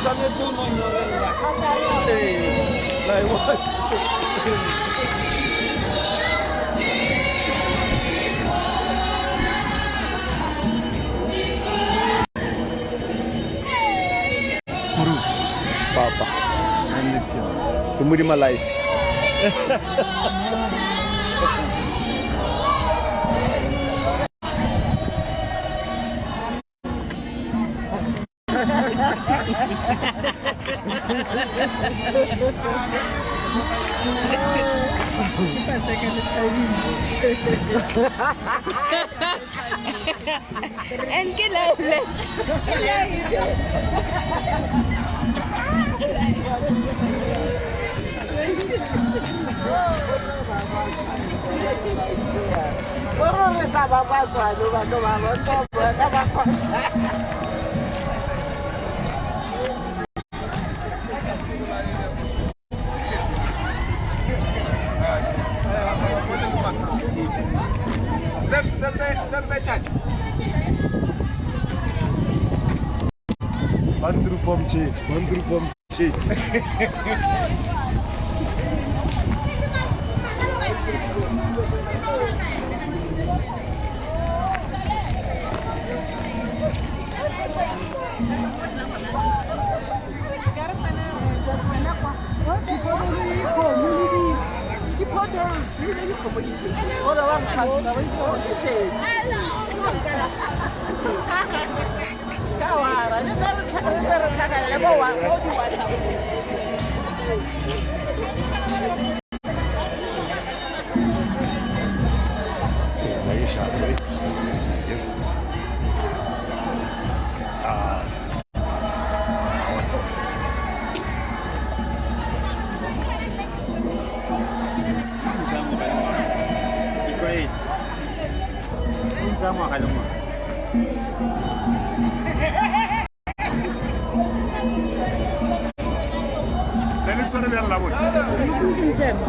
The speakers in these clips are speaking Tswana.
Tshwanetse o nonyorelela. Ee, la e bona. Guru, Papa, and ke Modimo life. En ke laole. Gore re tla ba ba tshwane batho ba bonto bona ba kgona. Bandru pom church, Bandru pom church.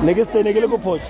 Ne ke stene ke le ko Potch.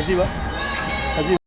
다시 입어. 다시 입어.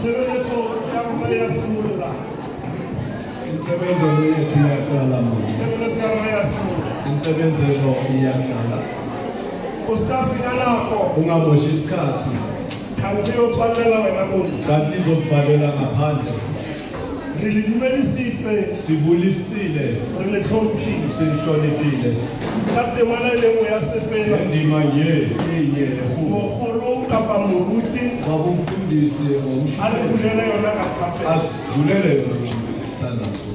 Tshebeletso ya rona ya simolola. Insebenzo yethu iyaqala manje. Tshebeletso ya rona ya simolola. Insebenzelo iyaqala. O ska senya nako. Ungamoshi isikhathi. Kgante o tswalela wena mona. Kanti izokuvalela ngaphandle. Re le dumedisitse. Sibulisile. Re le tlhomphile. Sihloniphile. Ka temana e le nngwe ya sefela. Indima ye inye Mogolo kapa moruti. Baba umfundisi A re bulele yona ka thapelo. Asivulele yona ngomthandazo.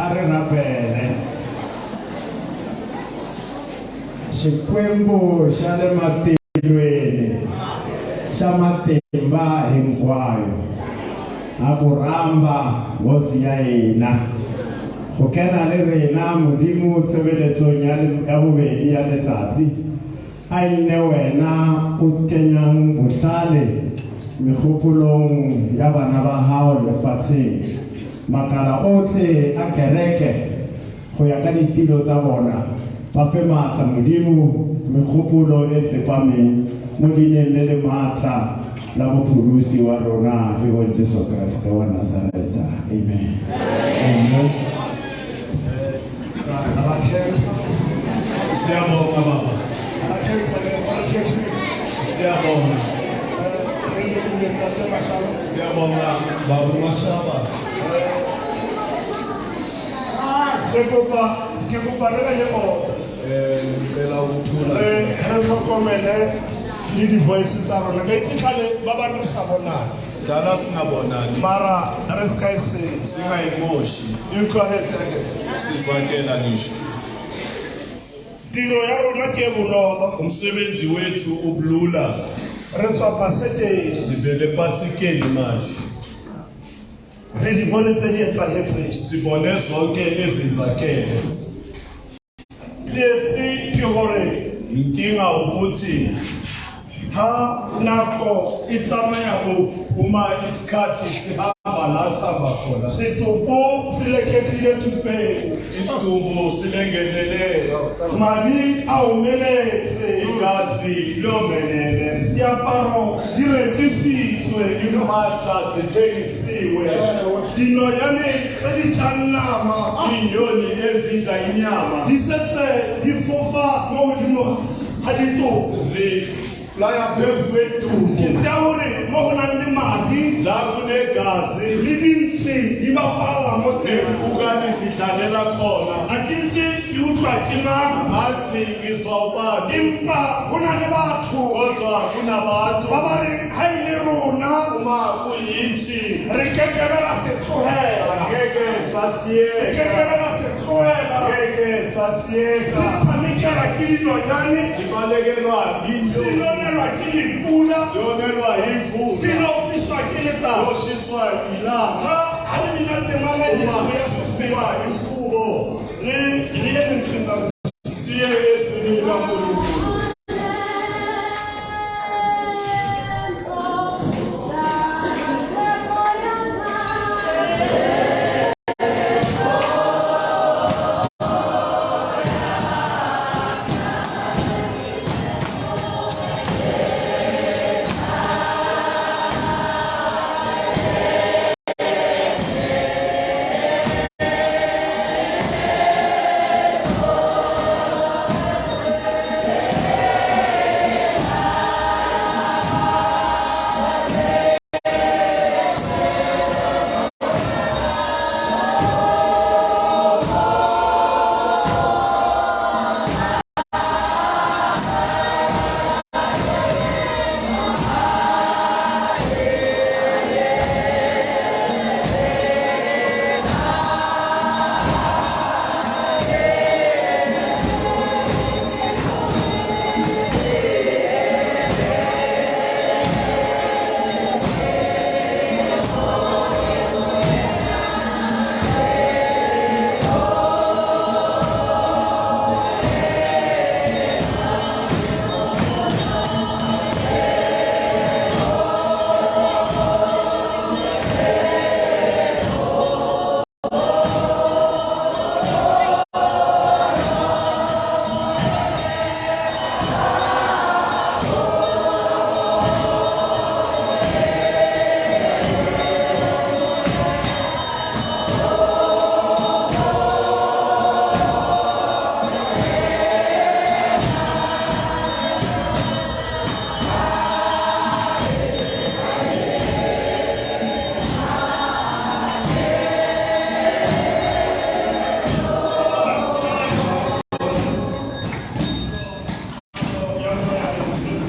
A re rapele. Xikwembu xa le matilweni xa matimba hinkwayo a ku rhamba hosi ya hina go kena le rena Modimo tshebeletsong ya bobedi ya letsatsi a e nne wena o kenyang bohlale mehopolong ya bana ba hao lefatsheng makala otlhe a kereke go ya ka ditilo tsa bona ba fe maatla Modimo mehopolo e tsepameng mo dineng le le maatla la mopholosi wa rona e bong Jesu Kreste wa Nazareta. Amen. Amen. Siyabonga baba. Siyabonga. Siyabonga baba Mashaba. Ke kopa re ka o Ngicela ukuthula. Re tlhokomele le di-voice tsa rona ka itse kgale ba bang re sa bonane. Dala singabonani. Mara re se ka e senya. Singayimoshi. E utlwagetse ke? Sizwakela ngisho. Tiro ya rona ke e bonolo. Umsebenzi wethu ubulula. Re tswa pasekeng. Sivele pasikeni manje. Re di bone tse di etsahetseng. Sibone zonke ezenzakele. Tsietsi ke hore Inkinga ukuthi ha nako e tsamaya o uma isikhathi sihamba la sihamba khona. Setopo se leketlile thupeng. Isidumbu silengelele. Madi a omeletse. Igazi lomelele. Diaparo di rekisitswe. Impahla zithengisiwe. Dinonyane tse di jang nama. Inyoni ezidla inyama. Di setse di fofa mo godimo ga ditopo. Flya phezu kwedumbu. Ke tsaya gore mo go nang le madi La kunegazi le dintsi di bapala mo teng. Impukane zidlalela khona. A ke ntse ke utlwa ke mang. Ngazi ngizwa ubani. Empa go na le batho Kodwa kunabantu ba ba reng ha e le rona uma kuyithi re kekebe ra se tlogela. Angeke sasiyeka. Ke ke ra se tlohela. Ngeke Se sasiyeka. tshamekela ke dinonyane. Sibalekelwa Se yinto. nonelwa ke dipula. Siyonelwa Se yimvula. no fiswa ke letsatsi. Siyoshiswa ilanga. Ha ha le bina temana e Uma ya kuba sofela. ihubo. Le le ye lentsweng la Modimo. Siye ezwini likaNkulunkulu.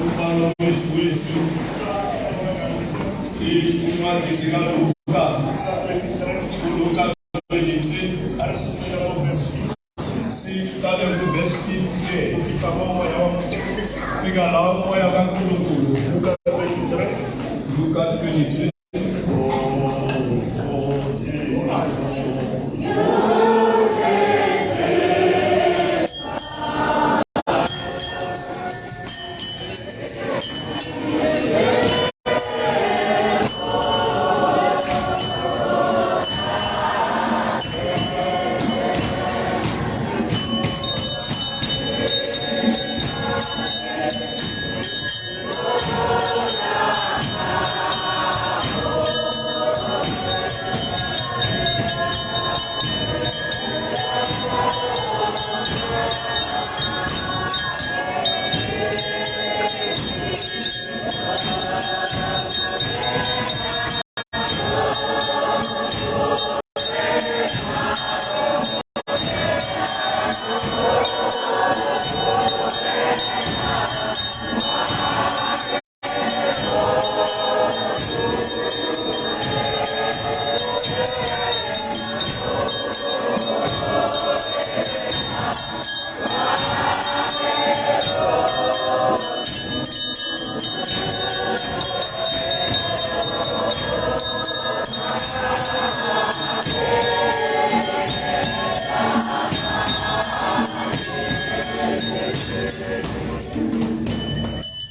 Umbhalo wethu wezwi incwadi zikaLuka, uLuka 23. A re simolole mo verse 50. Siqale kuvesi 50 ke. Go fitlha mo moya wa Modimo. Fika la umoya kaNkulunkulu. Luka 23. Luka 23.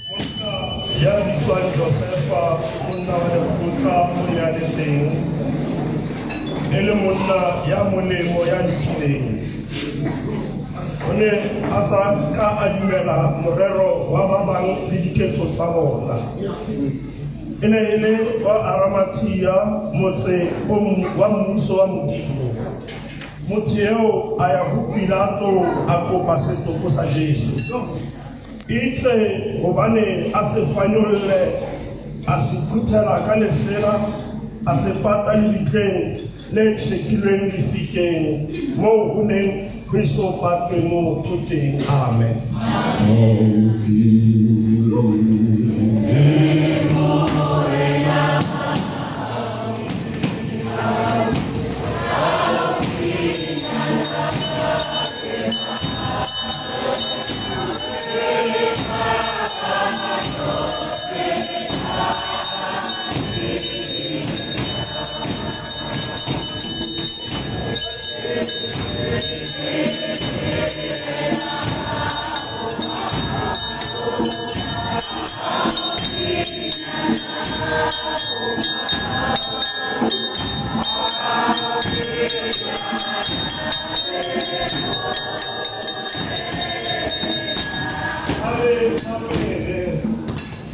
Monna ya bitswang Josefa, monna wa lekgotla, o ne a le teng, e le monna ya molemo ya lokileng. O ne a sa ka a dumela morero wa ba bang le diketso tsa bona. E ne e le wa Arimathea, motse wa mmuso wa Modimo. Motho eo a ya ho Pilato a kopa setopo sa Jesu. Itse hobane a se fanyolle, a se phuthela ka lesela, a se pata lebitleng le tjhekilweng lefikeng, moo ho neng ho eso patwe motho teng. Amen.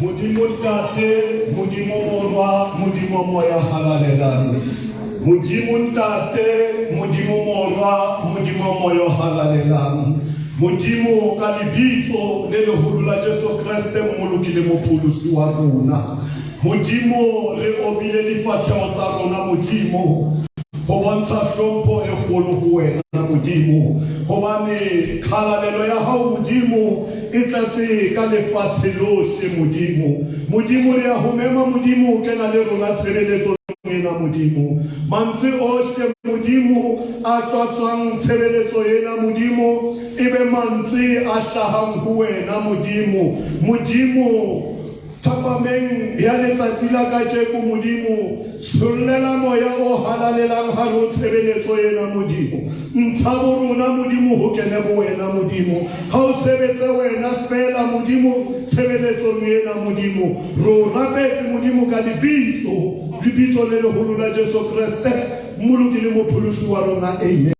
Modimo Ntate, Modimo Morwa, Modimo Moya Halalelang. Modimo Ntate, Modimo Morwa, Modimo Moya Halalelang. Modimo ka lebitso le leholo la Jesu Kreste Mmoloki le Mopholosi wa rona. Modimo re obile difahleho tsa rona Modimo go bontsha hlompho e kgolo ho wena Modimo, hobane kgalalelo ya hao Modimo e tlatse ka lefatshe lohle Modimo. Modimo re a ho mema Modimo o kena le rona tshebeletsong ena Modimo. Mantswe ohle Modimo a tswatswang tshebeletso ena Modimo e be mantswe a hlahang ho wena Modimo. Modimo Thapameng ya letsatsi la kajeko, Modimo, tshollela Moya o Halalelang hare ho tshebeletso ena, Modimo. Ntsha borona, Modimo, ho kene bowena, Modimo. Ha o sebetse wena feela, Modimo, tshebeletsong ena, Modimo. Re o rapetse, Modimo, ka Lebitso, Lebitso le leholo la Jesu Kreste, Mmoloki le Mopholosi wa rona. Amen.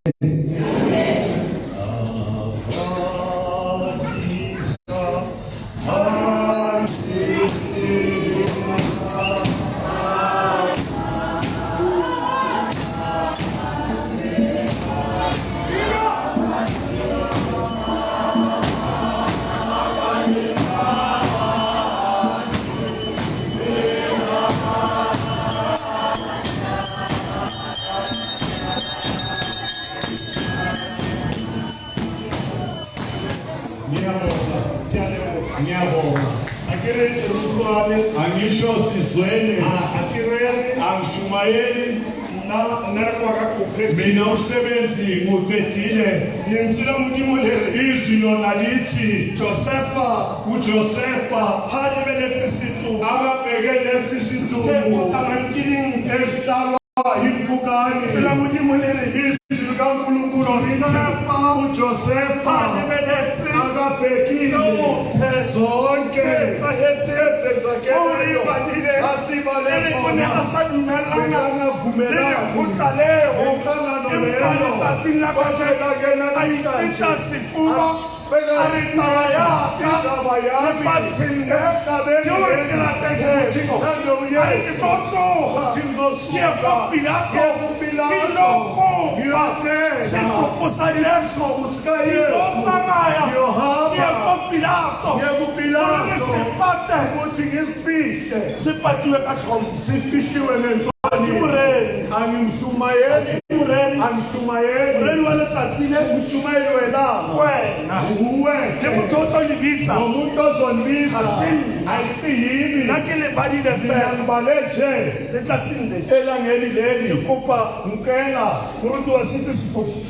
Ngiyabonga. Ke a leboga. Ngiyabonga. A ke re re utlwane. Angisho sizwene. A ke rere. Angishumayeli. Nna mmereko wa ka ke o phethile. Mina umsebenzi ngiwuqedile. Lentswe la Modimo le re. Izwi lona lithi Josefa uJosefa ha a lebeletse setopo akabheke lesi se sidumbu potanang ke dintsi. esihlalwa impukane. Lentswe la Modimo le re Izwi likaNkulunkulu lithi Josefa uJosefa ha a lebeletse akabhekile tsotlhe zonke tse etsahetseng ezenzakeleyo o re badile asibale e re o ne a sa dumellana le lekgotla leo Lenhlangano empa lelo. letsatsing la kajeno Kodwa a itetla sefuba a re taba ya ka Taba ya me. lefatsheng le Emhlabeni ke hore ke rate Jesu Ngithande a re ke uYesu. tlo tloha Uthi ngizosuka. ke ye kwa Pilato Ngiye kuPilato. ke lo kopa Ngiyocela. setopo sa Jesu Sika ke tlo Yesu. tsamaya Ngiyohamba. ke ye kwa Pilato Ngiye kuPilato. hore se pate Ukuthi ngisifihle. se patiwe ka tlhompho Sifihliwe Ke ngenhlonipho. moreri Angishumayeli. ke moreri Angishumayeli. moreri wa letsatsi le Umshumayeli welanga. wena Uwe. le motho o tlo le bitsa Nomuntu ozondibiza. Ga se nna. Ayisiyimi. nna ke le badile Mina fela ngibale nje letsatsing le elangeni leli. kopa Ngicela moruti wa setse sefodi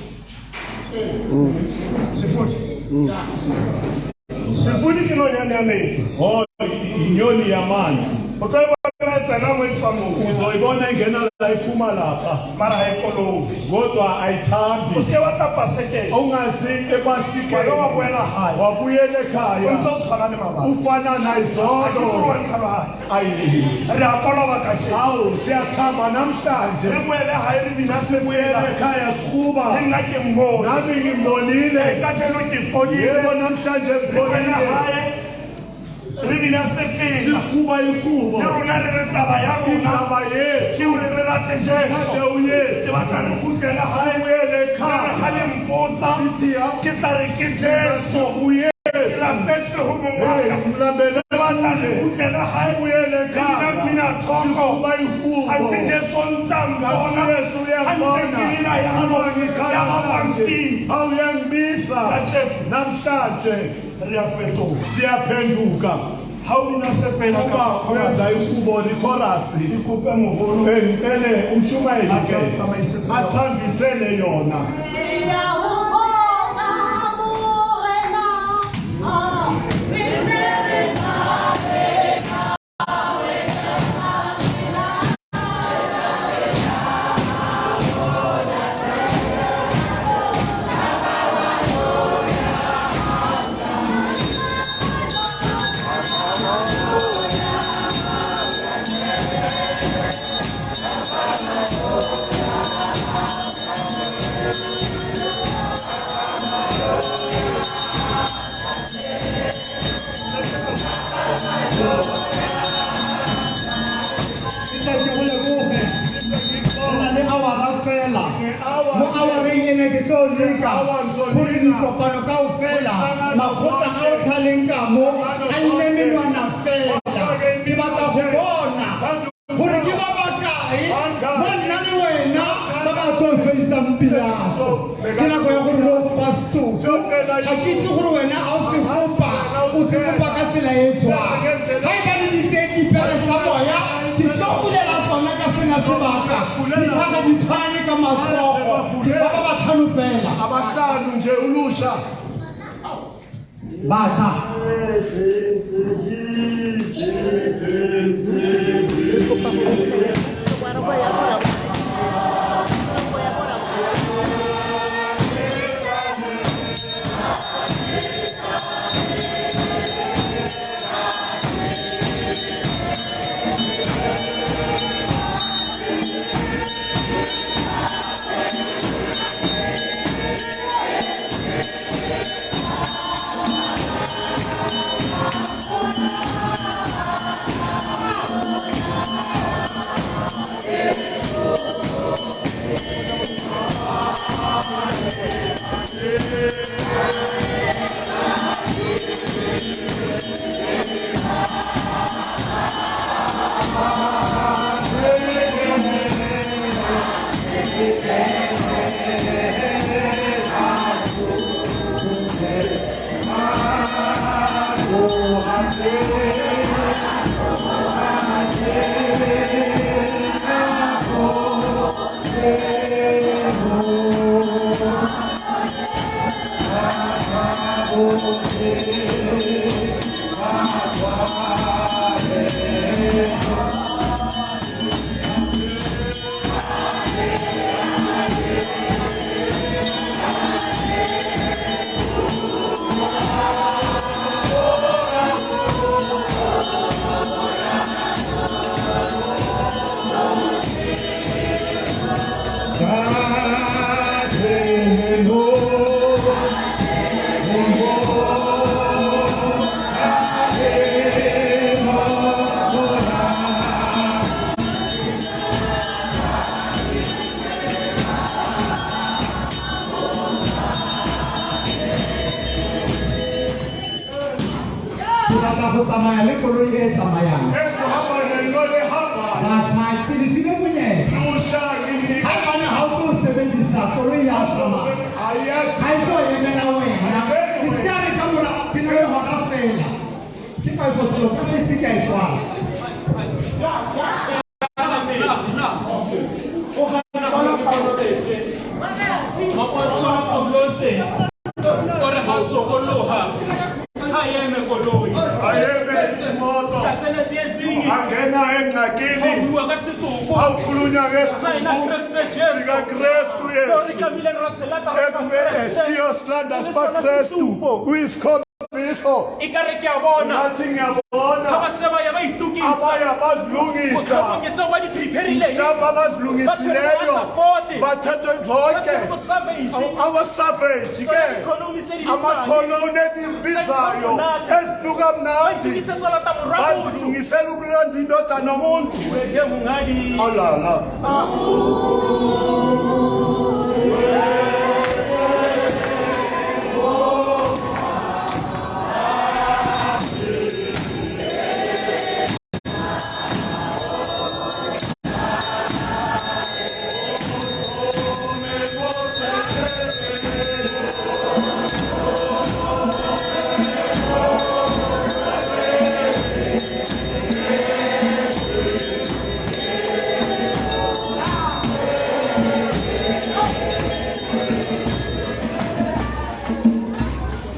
sefodi sefodi ke nonyane ya metsi Oh, inyoni yamanzi. o tlo e bona e tsena mo e tswang mo Uzoyibona ingena la iphuma lapha. mara ga e kolobe Kodwa o ayithambi. seke wa tla pasekeng Ungazi wena wa ebasikeni. boela gae Wabuyela o ekhaya. ntse o tshwana le mabaka Ufana Ga ke nayizolo. tlo wa ntlhaloganya. Ayi. Re a koloba kajeno Awu siyathamba namhlanje. re boele gae re bina Sibuyele sefela ekhaya le sihuba. nna ke mmone Nami ngimbonile. kajeno ke fodile Yebo namhlanje re boele ngibonile. gae re bina sefela Sihuba ikubo. le rona re re taba ya rona Indaba yethu. ke hore re rate Thande Jesu uYesu. ke batla re kgutlele gae Sibuyele re re ekhaya. ga le mpotsa Sithi ya ke tla re ke Jesu uYesu. ke lapetswe ho mongwaka Hey, mlambele ke batla re kgutlele gae Sibuyele re bina ekhaya. pina thoko Sihuba ikubo. a ntse Jesu o ntse a mpona Jesu a ntse ke uyangibona. lela yalo Uma ngikhala ya ba wa manje, mpitsa awuyangibisa. Kajeno. Namhlanje re a fetoha siyaphenduka. ha o bina sefela Uma ka wenza ihubo lichorus. ke kope moholo Ngicele umshumayeli A ke ke tsamaisetse yona. asihambisele yona. tlo leka gore dikopano kao fela makgotla a o tlhaleng ka mo a nne menwana fela. Ke batla go bona gore ke ba bakae mo nna le wena ba ba tlo feisang Pilato. Ke nako ya gore re o kopa setofo. Ga ke itse gore wena ga o se kopa o se kopa ka tsela e jwang. Ga e ba le diteng dipere tsa moya ke tlo bulela tsona ka sena sebaka di tlhaga di tshwane ka matsogo ke ba ba batlhano fela. Abahlanu nje ulusha. Batjha. Ke batla go tsamaya le koloi e tsamayang. Ekuhamba nenqola ehambayo. Batjha ke le file monyetla. Lusha Ha ebane ha o tlo sebedisa koloi ya tsamaya. Ayekho. Ga e tlo emela wena. Ke siame ka mora ke na le hora fela. Ke 5 o'clock ka 6 ke a e tswala. Moapostola Paulose o re ha sokoloha ha eme koloi. Ayeme imoto. Ka tsena tsietsing. Angena Ho engxakini. bua ka setopo Awukhulunywa sa ena ngesidumbu Kreste Jesu. sikaKristu Seo re Yesu. tlamehileng ra se lata re Ekumele Bakreste. siyosilanda E le sona sibaKristu. sesupo. Kuyisikhombisa. Ekare ke a bona Ngathi ha ngiyabona ba se ba ya ba itokisa. abaya bazilungisa. Mohlomong ke tseo ba di prepare-ileng. Mhlawumbe abazilungisileyo bathathe Ba zonke. tshwere bo savage. Awasavage Tsona ke di-cologne tse di bitsang. amakhononi enizibizayo ezinuka Ba mnandi itokisetsa lata mora motho. bazilungisela ukulanda indodana yomuntu. Ke monghadi. Alala.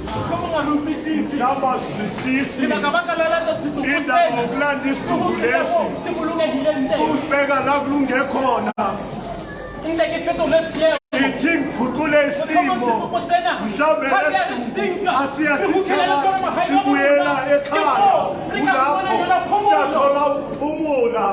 Mohlomong ha le utlwisise. Nabazwisisi Lebaka-baka la lata setopo indaba sena. ngokulanda isidumbu Ke ho lesi se bolokehileng teng. usibeka la kulunge khona. Ntle ke fetole seemo. Ithi ngiguqule Mohlomong isimo. setopo sena Mhlawumbe ha re a re senka, asiya re kgutlele le sona mahaeng a bo sibuyela rona. Ke ekhaya moo re ka fumana kulapho yona phomolo. siyathola ukuphumula.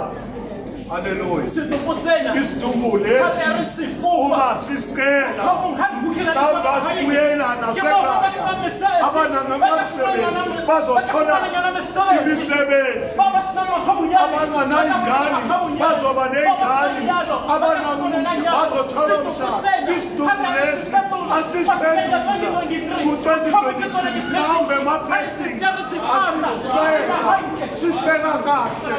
Haleluya. Setopo sena Isidumbu ha re lesi a re se kopa. uma sisicela Mohlomong ha re kgutlela le sona mhlawumbe mahaeng, asibuyela ke moo ba ba nasekhaya senang mesebetsi, ba tla fumana abanangamamsebenzi yona bazothola ba tla fumana yona mesebetsi. imisebenzi Ba ba senang makgabunyane, ba tla fumana abanganayingane makgabunyane. Bazoba ney'ngane abanamuhla bazothola umshado. Isidumbu lesi asisiphendula ku-2023 mhlawumbe ama-blessing asibeka sisibeka kahle.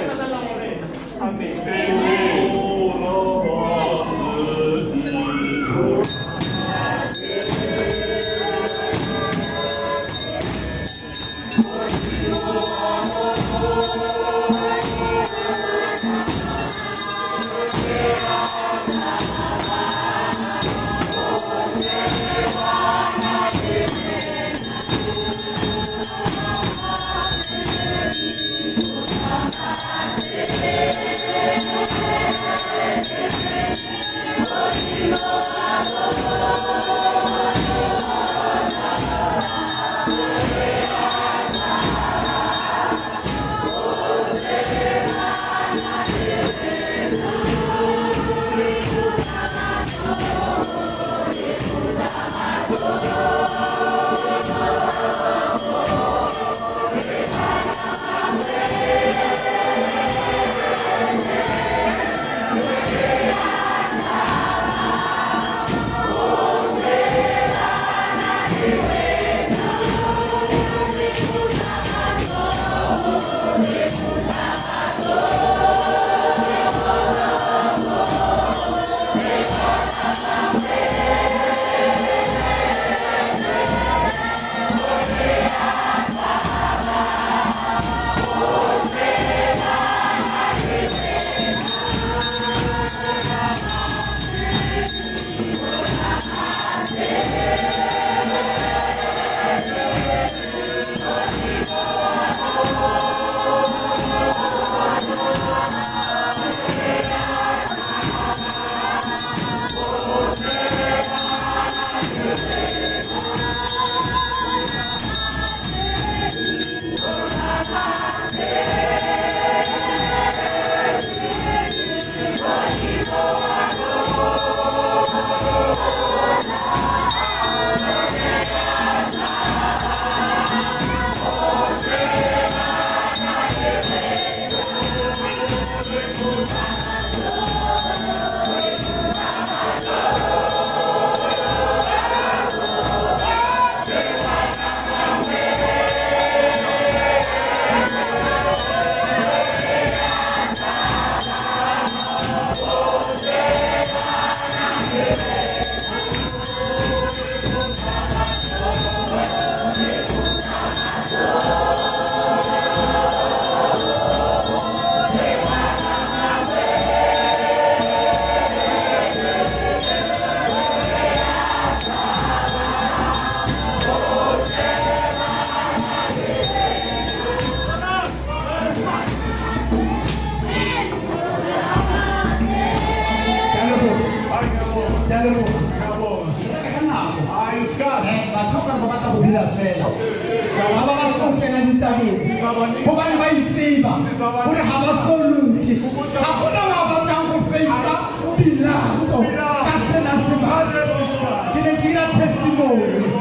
Ke a leboga. Ka nako. Batho ba ba batla go dula fela. Ba ba batla go kena ditabeng. Hobane ba itseba hore ha ba so loke. Ha hona ba batlang go feisa Pilato ka sena sebaka. Ke ne ke dira testimony.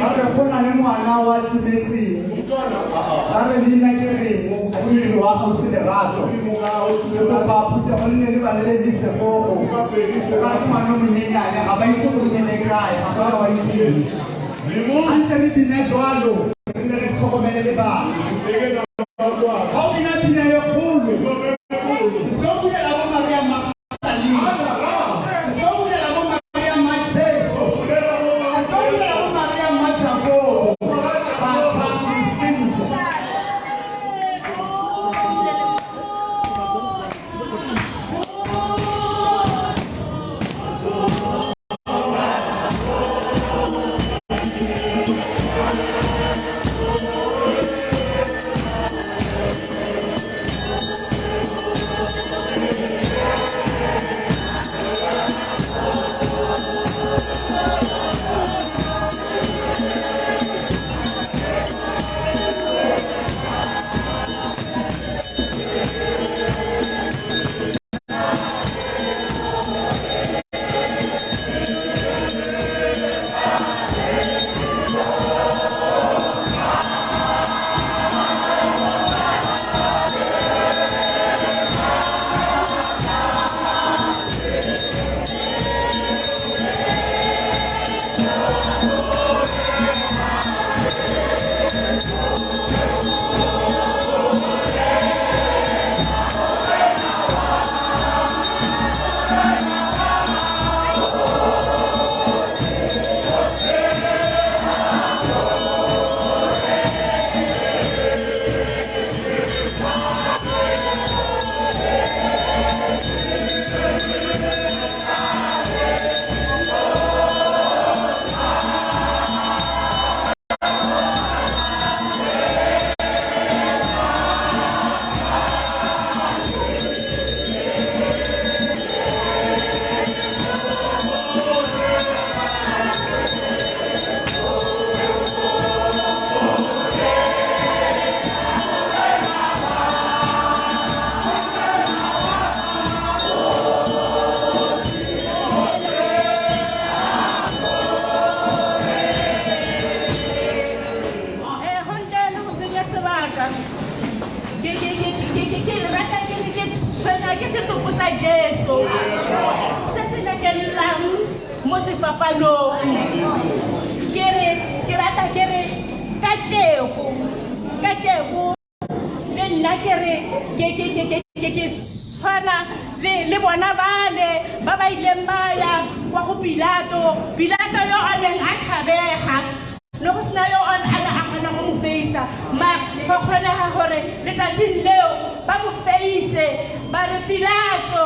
Ba re go na le ngwana wa timetseng. Ba re leina ke Remo, a ke wa gausi Lerato. Ke kopa phuthego le ne le balele disegogo. Ka re ngwana o monyenyane ga ba itse gore ke ne kae, ga ba ba itseng. A ntse re bina jwalo, re ne re tlhokomele le bana. Ga o bina pina e kgolo, o tlo bulela bo Maria Magdalene, o tlo bulela bo Maria Majesu, o tlo bulela bo Maria Majakobo, batjha sentle. Go ntle le go senya sebaka ke rata ke ne ke tshwenya ke setopo sa Jesu se se nakellang mo sefapanong. Ke re ke rata ke re ka tšego ka tšego le nna ke re ke ke ke ke ke ke tshwana le le bona bale ba ba ileng ba ya kwa go Pilato. Pilato yo a neng a tshabega le go sena yo a ne a kgona go mo feisa, ma go kgonega gore letsatsing leo ba mo feise ba re Pilato,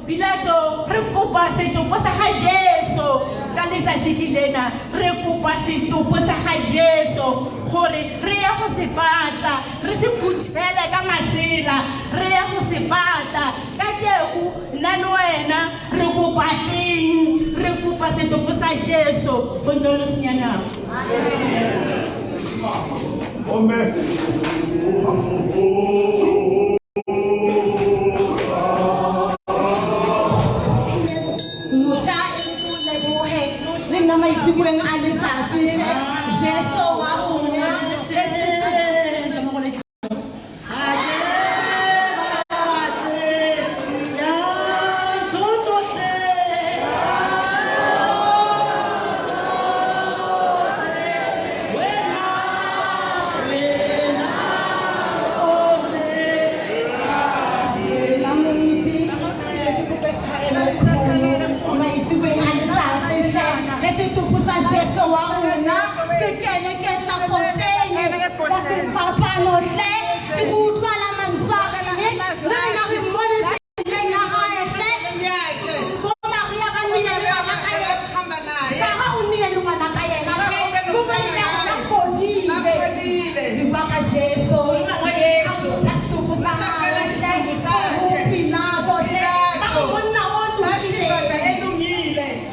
Pilato, re kopa setopo sa ga Jesu ka letsatsi ke lena, re kopa setopo sa ga Jesu gore re ye go se pata, re se phuthele ka masela, re ye go se pata ka tšeku. Nna le wena re kopa eng? Re kopa setopo sa Jesu go ntle le senya nako. Gomme Mosha e re ko lebohe le nna maitseboeng a letsatsi Jesu wa rona. Setopo sa Jesu wa rona se kene ke tla koteng ya sefapano hle, ke go utlwala mantswe a reng le rena re mmone tseleng ya gae hle. Bo Maria ba nnile le ngwana ka yena, Sara o nnile le ngwana ka yena hle, mo baneng ya rona fodile. Re bua ka Jesu a kopa setopo sa gagwe hle go Pilato hle, ba re monna o lokile.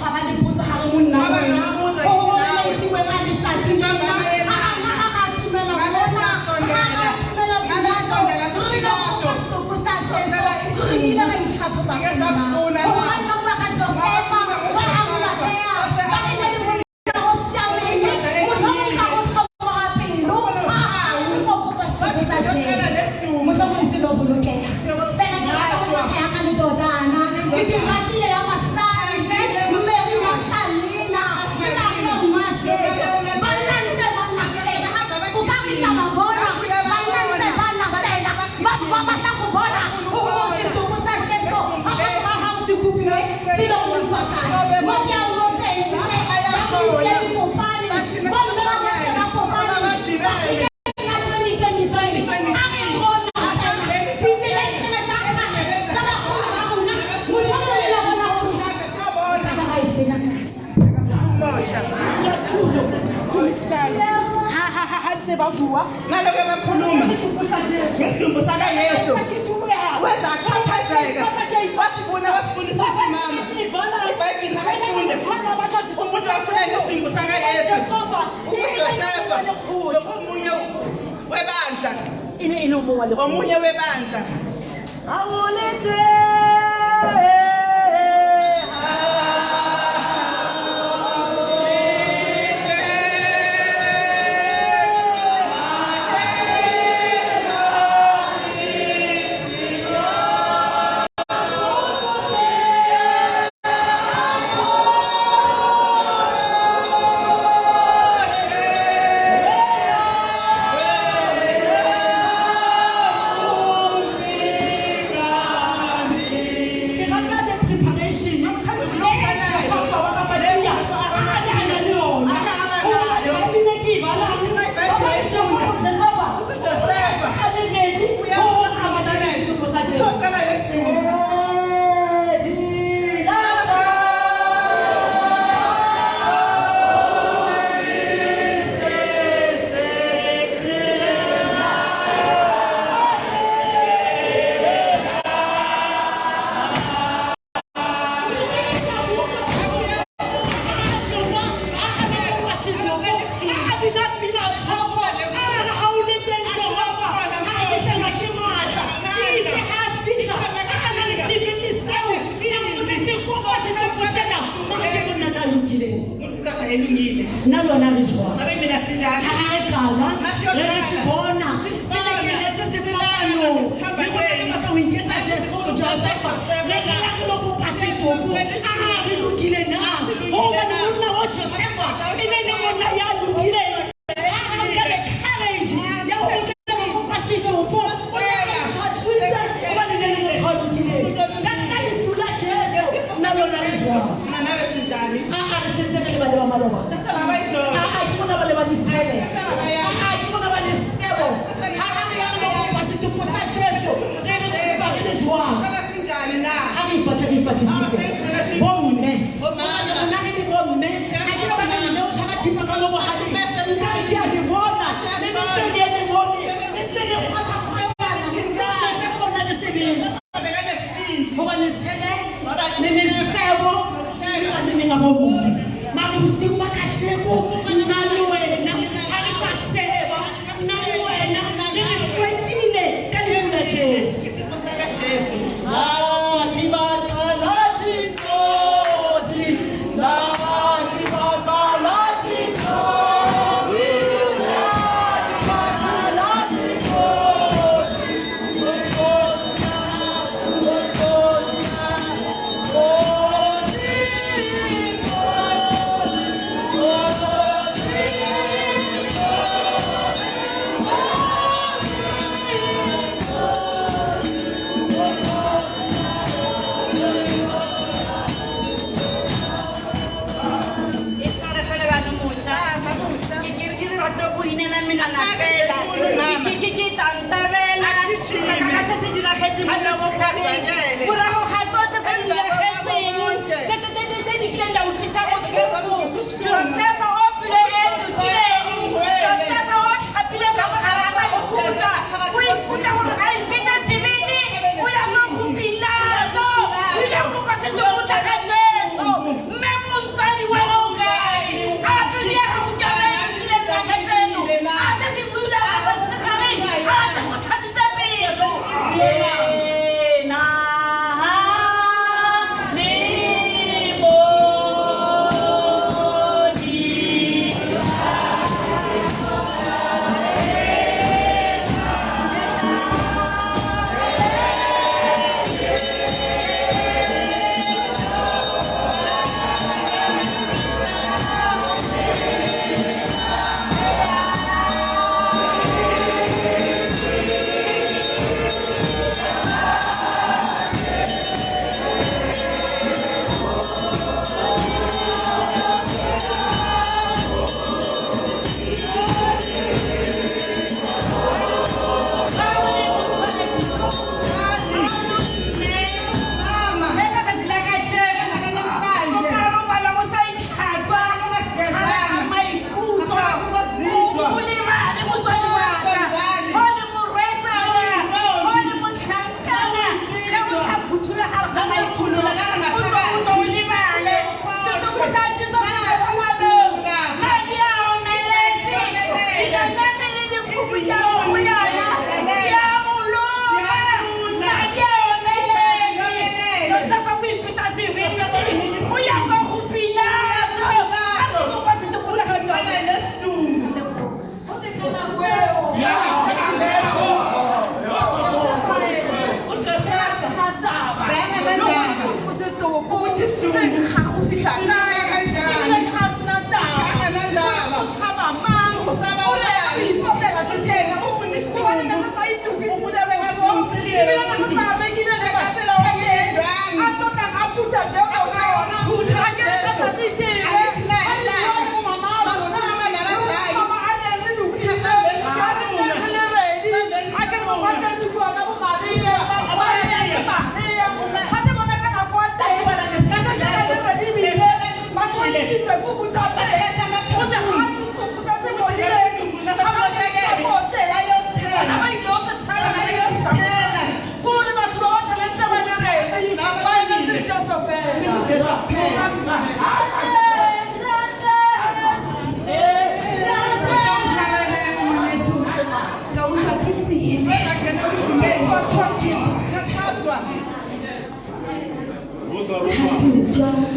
Ga ba le potso ga re monna wena o maitseboeng a letsatsi lena a ana ga ra tumela mona, ga ra tumela Pilato, re no kopa setopo sa Jesu, re kile ra itlhatlhoba rona gobane ba bua ka Josefa wa Arimathea, ba re ne le monna o siameng, motlhomong. Ke ke ratile ya basadi hle, Mary Magdalena le Maria mma Jesu. Banna ntse ba latela, o ka re ke a ba bona, banna ntse ba latela, ba ba batla go bona gore setopo sa Jesu ga ka morago ga gore se kopiwe se ile go bolokwa kae. Mo ke yang mo teng hle, ba biditse dipopane, bomme ba bohle ba kopane, ba fike ya 2023, a re bona tsena, ditseleng tsena tsa kgale tsa bagolo ba rona, motho o mongwe le bona gore ka ba e sena kae. Ha ha ha ha ntse ba bua Naloke bakhuluma setopo sa Jesu. ngesidumbu sakaYesu Ke dumeha. wenza akhathazeka wasifuna wasifundisa umama iBhayibheli nakafunde umuntu wafuna nesidumbu sakaYesu uJosefa lokomunye webandla E ne e le o mongwe wa lekgotla. omunye webandla. Ke rata the preparation e Josefa wa Arimathea a ne a na le yona. Hobane Bible ke e balang, ba ba Josefa uJosefa a le ready ho tsamaya le setopo sa Jesu. ucela lesidumbu. Elungile. Nna le wena re jwang? Abe mina sinjani? Ha re qala, re re se bona, se lekeletse sefapanong. Le rona re batla ho iketsa Jesu, Josefa. Re re ya re lo kopa setopo. A re lokile na? Hobane monna wa Josefa e ne le monna ya lokileng. Ha a nka le courage ya ho lokela ho kopa setopo. O ne a tlhatswitse hobane e ne le motho a lokileng. Ka lefu la Jesu, nna le wena re jwang? Mina nawe sinjani? A re sentse re le bana ba maloba. Seselaba izolo. A ke bona ba le ba disele. A ke bona ba le sebo. Ha ha re ya re lo kopa setopo sa Jesu, re re kopa re le jwang? Sicela sinjani na? Ha re ipatle re ipatlisise. Bomme, hobane rona re le bomme, ha ke ba re mme o tshwara thipa ka mo bohaleng. Nka re ke a le bona, le ntse le eme mone, le ntse le kgwatha-kgwathana. Josefa o na le sebete. Bekanesibindi. Hobane tshele le lesebo le baneneng a bomme. Mare bosiu ba kasheko, nna le wena ha re sa seba, nna le wena re re hlwekile ka lefu la Jesu. Isidumbu sakaJesu. Nathi baqala Nkosi, nathi baqala Nkosi, nathi baqala Nkosi, Nkosi, Nkosi, Nkosi, Nkosi, Nkosi.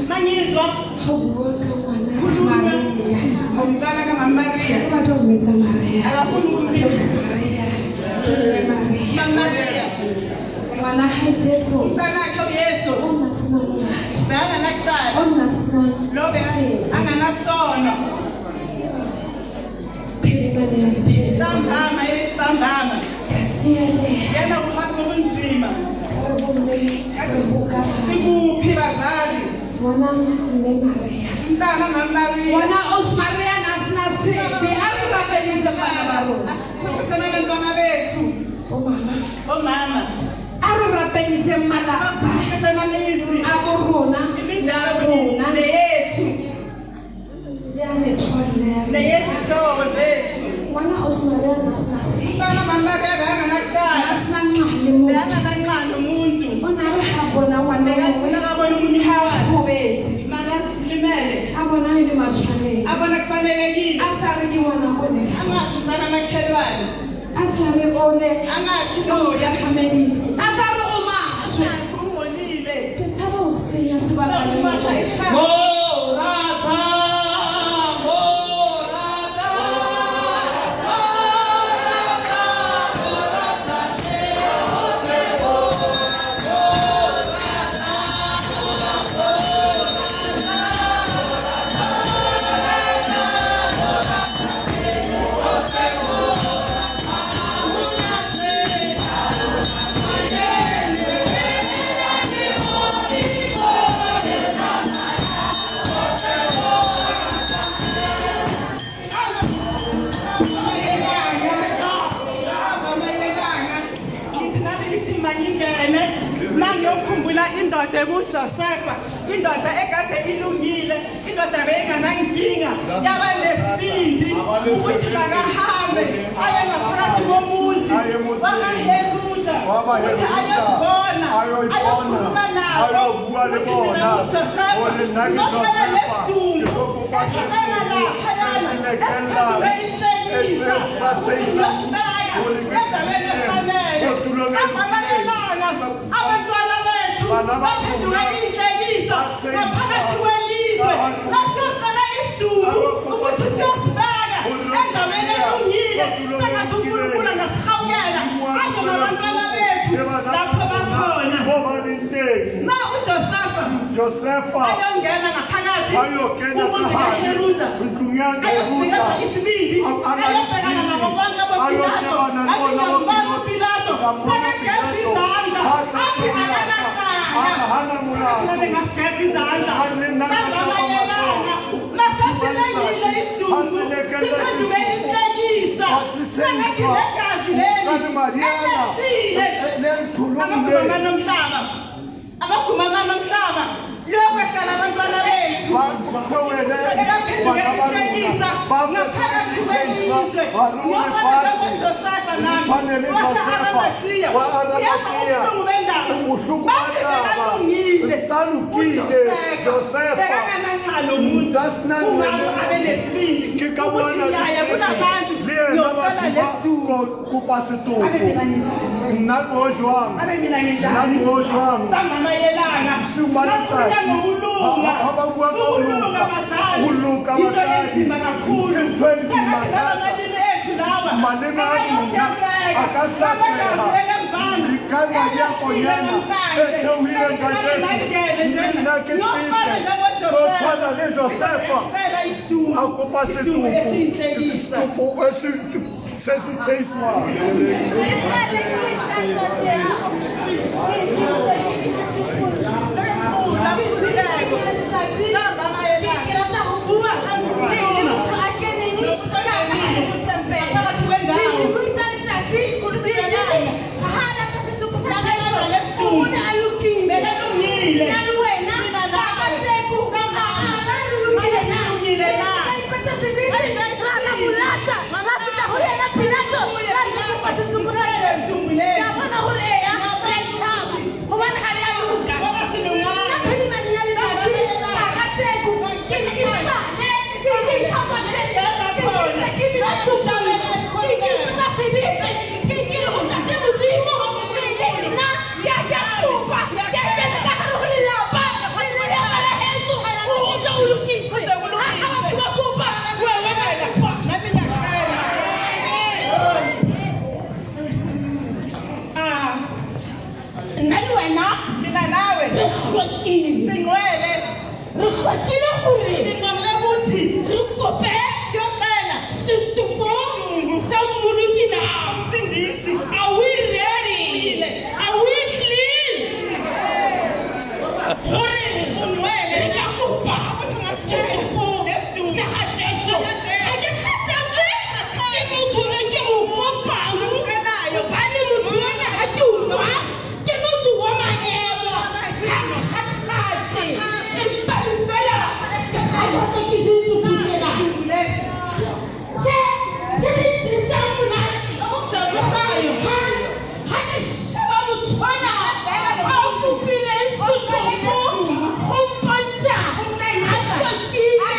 Mangizwa Umntwana kaMama Maria. Akafuni ukumbiza Mama Maria. Umntanakhe uYesu bekanganacala, lo anganasono. Ntambama esitambama yena uphatha ubunzima. Sikuphi bazali? Umntana Mama Maria. Ngwana Ausi Maria na sena sebe. A re rapedise bana ba rona. Asikhulise abantwana bethu. Omama. A re rapedise malapa Asikhulise a bo rona le a rona. Neyethu. Le a metswalle ya rona. Neyezihlobo zethu. Ngwana Ausi Maria na sena sebe. Umntana Mama Maria bekanganacala. Na sena nxa le motho. Bekangananxa nomuntu. O na re ha bona ngwana Bekathi nakabona omunye ha umntwana gobetse. makalimele. A bona e le matshwanedi. Abona kufanelekile. A sa re ke ngwana ko next. Angathi umntana makhelwane. A sa re ole. Angathi O loya. nkgakgameditse. A sa re o maswe. Angathi ungcolile. Ke tshaba ho senya sebaka le Umosha motho. isikhathi. Morata, morata, morata, morata, Ngithi nami ngithi mangingene mangiyokhumbula indoda enguJosefa, indoda ekade ilungile, indoda beyinganankinga, yaba nesibindi ukuthi makahambe aye ngaphakathi komuzi wamaHeruda ukuthi ayozibona, ayokhuluma nabo ukuthi mina nguJosefa, ngizocela lesidumbu esibeka laphayana esiphenduke inhlekisa ukuthi ngiyosibeka endaweni efanele. Amamayelana abantwana bethu baphenduke inhlekisa ngaphakathi kwelizwe, nasiyocela isidumbu ukuthi siyosibeka endaweni elungile. Sengathi uNkulunkulu angasihawukela aze nabantwana bethu lapho bakhona. Mo ba leng teng. Ma uJosefa Josefa ayongena ngaphakathi ayokena kumuzi ka hare kaHeruda, ntlong ya Heruda, ayosinikeza isibindi, ayobhekana nabo bonke aboPilato. Ayoshebana le Athi bona ngiyambona bo uPilato Ngiyambona sekageza uPilato. izandla, athi Hana akanacala. molato. Sengathi nami ngasigeza izandla. A le nna nka hlapa Bangamayelana matsoho. masesilengile isidumbu, siphenduke inhlekisa. Sengathi negazi leli Kanti Mariana, elehlile le nthulong amaguma le. nomhlaba, amaguma nomhlaba liyokwehlala abantwana bethu. Ba theohele Ekaphenduke bana ba rona. inhlekisa Ba ngaphakathi fetohe kwelizwe. ba rue Ngiyofana lefatshe. njengoJosefa nami Tshwane le Josefa wase-Arimathiya. wa Uyezwa Arimathea. ubuhlungu bendaba. Bohloko ba Bathi taba. bekalungile. Tsa lokile uJosefa Josefa. bekangananxa nomuntu. Just nang Kungako abe nesibindi Ke ka ukuthi bona ngiyaya kulabantu le yena ngiyocela batho ba lesidumbu. kopa Abe setopo. mina nginjani? Nna ko jwang? Abe mina Nna nginjani? ko jwang? Bangamayelana. Bosiung ba Bakhuluma letsatsi. ngokulunga. Ha ba bua ka ho Ukulunga loka. bazali. Ho loka Into batsadi. enzima kakhulu. Ke ntho e nzima Sengathi thata. lamalimi ethu lawa Maleme a rona a ka Lamagazi hlapeha. elemvana Ka madi a elehlile konyana namhlanje. e theohileng Sengathi nami kajeno. mangene njena. Nna ke Ngiyofana fete. njengoJosefa. Ko tshwana le Josefa. Esicela isidumbu. A kopa Isidumbu setopo. esiyinhlekisa. Setopo se se tsheiswang. Pilato, wena Mina nawe re hlwekile. singcwele. Re hlwekile gore Singcwele ukuthi re kope siyocela setopo sa Mmoloki na. Umsindisi. Are we ready? Are we clean? Gore Ungcwele. re ka kopa setopo sa ga Jesu. Ga ke kgathatswe ke motho e ke mo kopang, gobane motho ona ga ke utlwa ke motho wa maemo, ga nkgathatse, empa fela ke kgathatswe ke setopo sena. Se se se jesang monate Okujabulisayo. ha ke sheba motho ona a kopile setopo go mpontsha a hlwekile,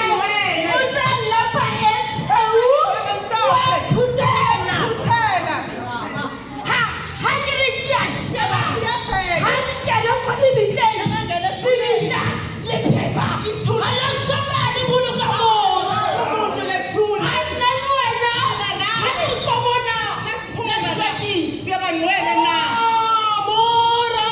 o tla lapa e tshweu, wa phuthela. Phuthela. Ha ke re ke a sheba, ha ke kena ko lebitleng, lebitla le phepa, ha le soka le boloka motho. Umuntu lethuna. A nna le wena ha re tlo bona re hlwekile. Siyaba ngcwele na? Mora.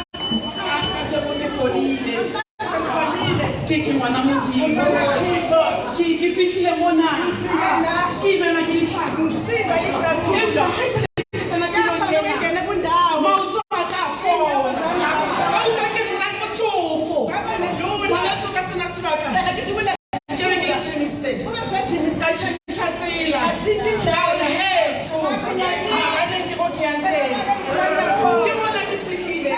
Kajeno ke fodile. Ke ngwana Modimo. Ke fihlile mona. Ke imelwa ke ditlhako. Empa ha e sale ke tsena tulong ena, Ngene kwindawo. maoto a ka a fola. Ka utlwa ke nna mohlofo. Ngwaneso ka sena sebaka. Ke be ke le Germiston. Ka tjhentjha tsela. Ka re heso. Ha ne ke mo ke yang teng. Ke mona ke fihlile.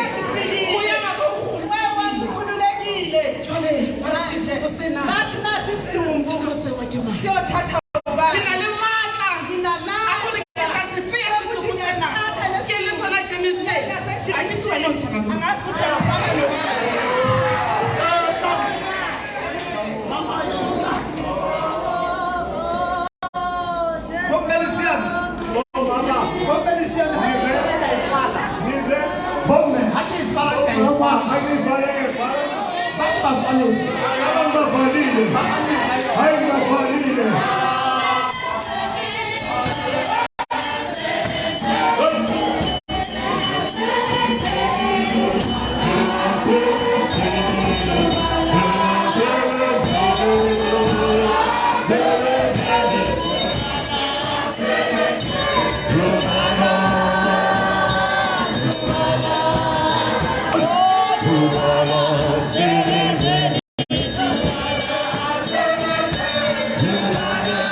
Moya wa ka o kgodisitswe. Ukhululekile. Jwale ba re setopo sena Bathi nasi isidumbu se tlo tsewa ke mang? siyothatha ubani? Ke na le matla a gore ke tla se tseya setopo sena ke le sona Germiston. Ha ke tsebe wena o sala le mang. Angazi ukuthi uyasala nobani. Bomme le siame. Bomme le siame, ha ke tswala ka e tswala. Bomme, ha ke e tswala ka e tswala. Ba ke ba tswaletse. Zulu.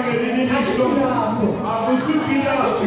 ngelinye ilihlo. Akusupilato,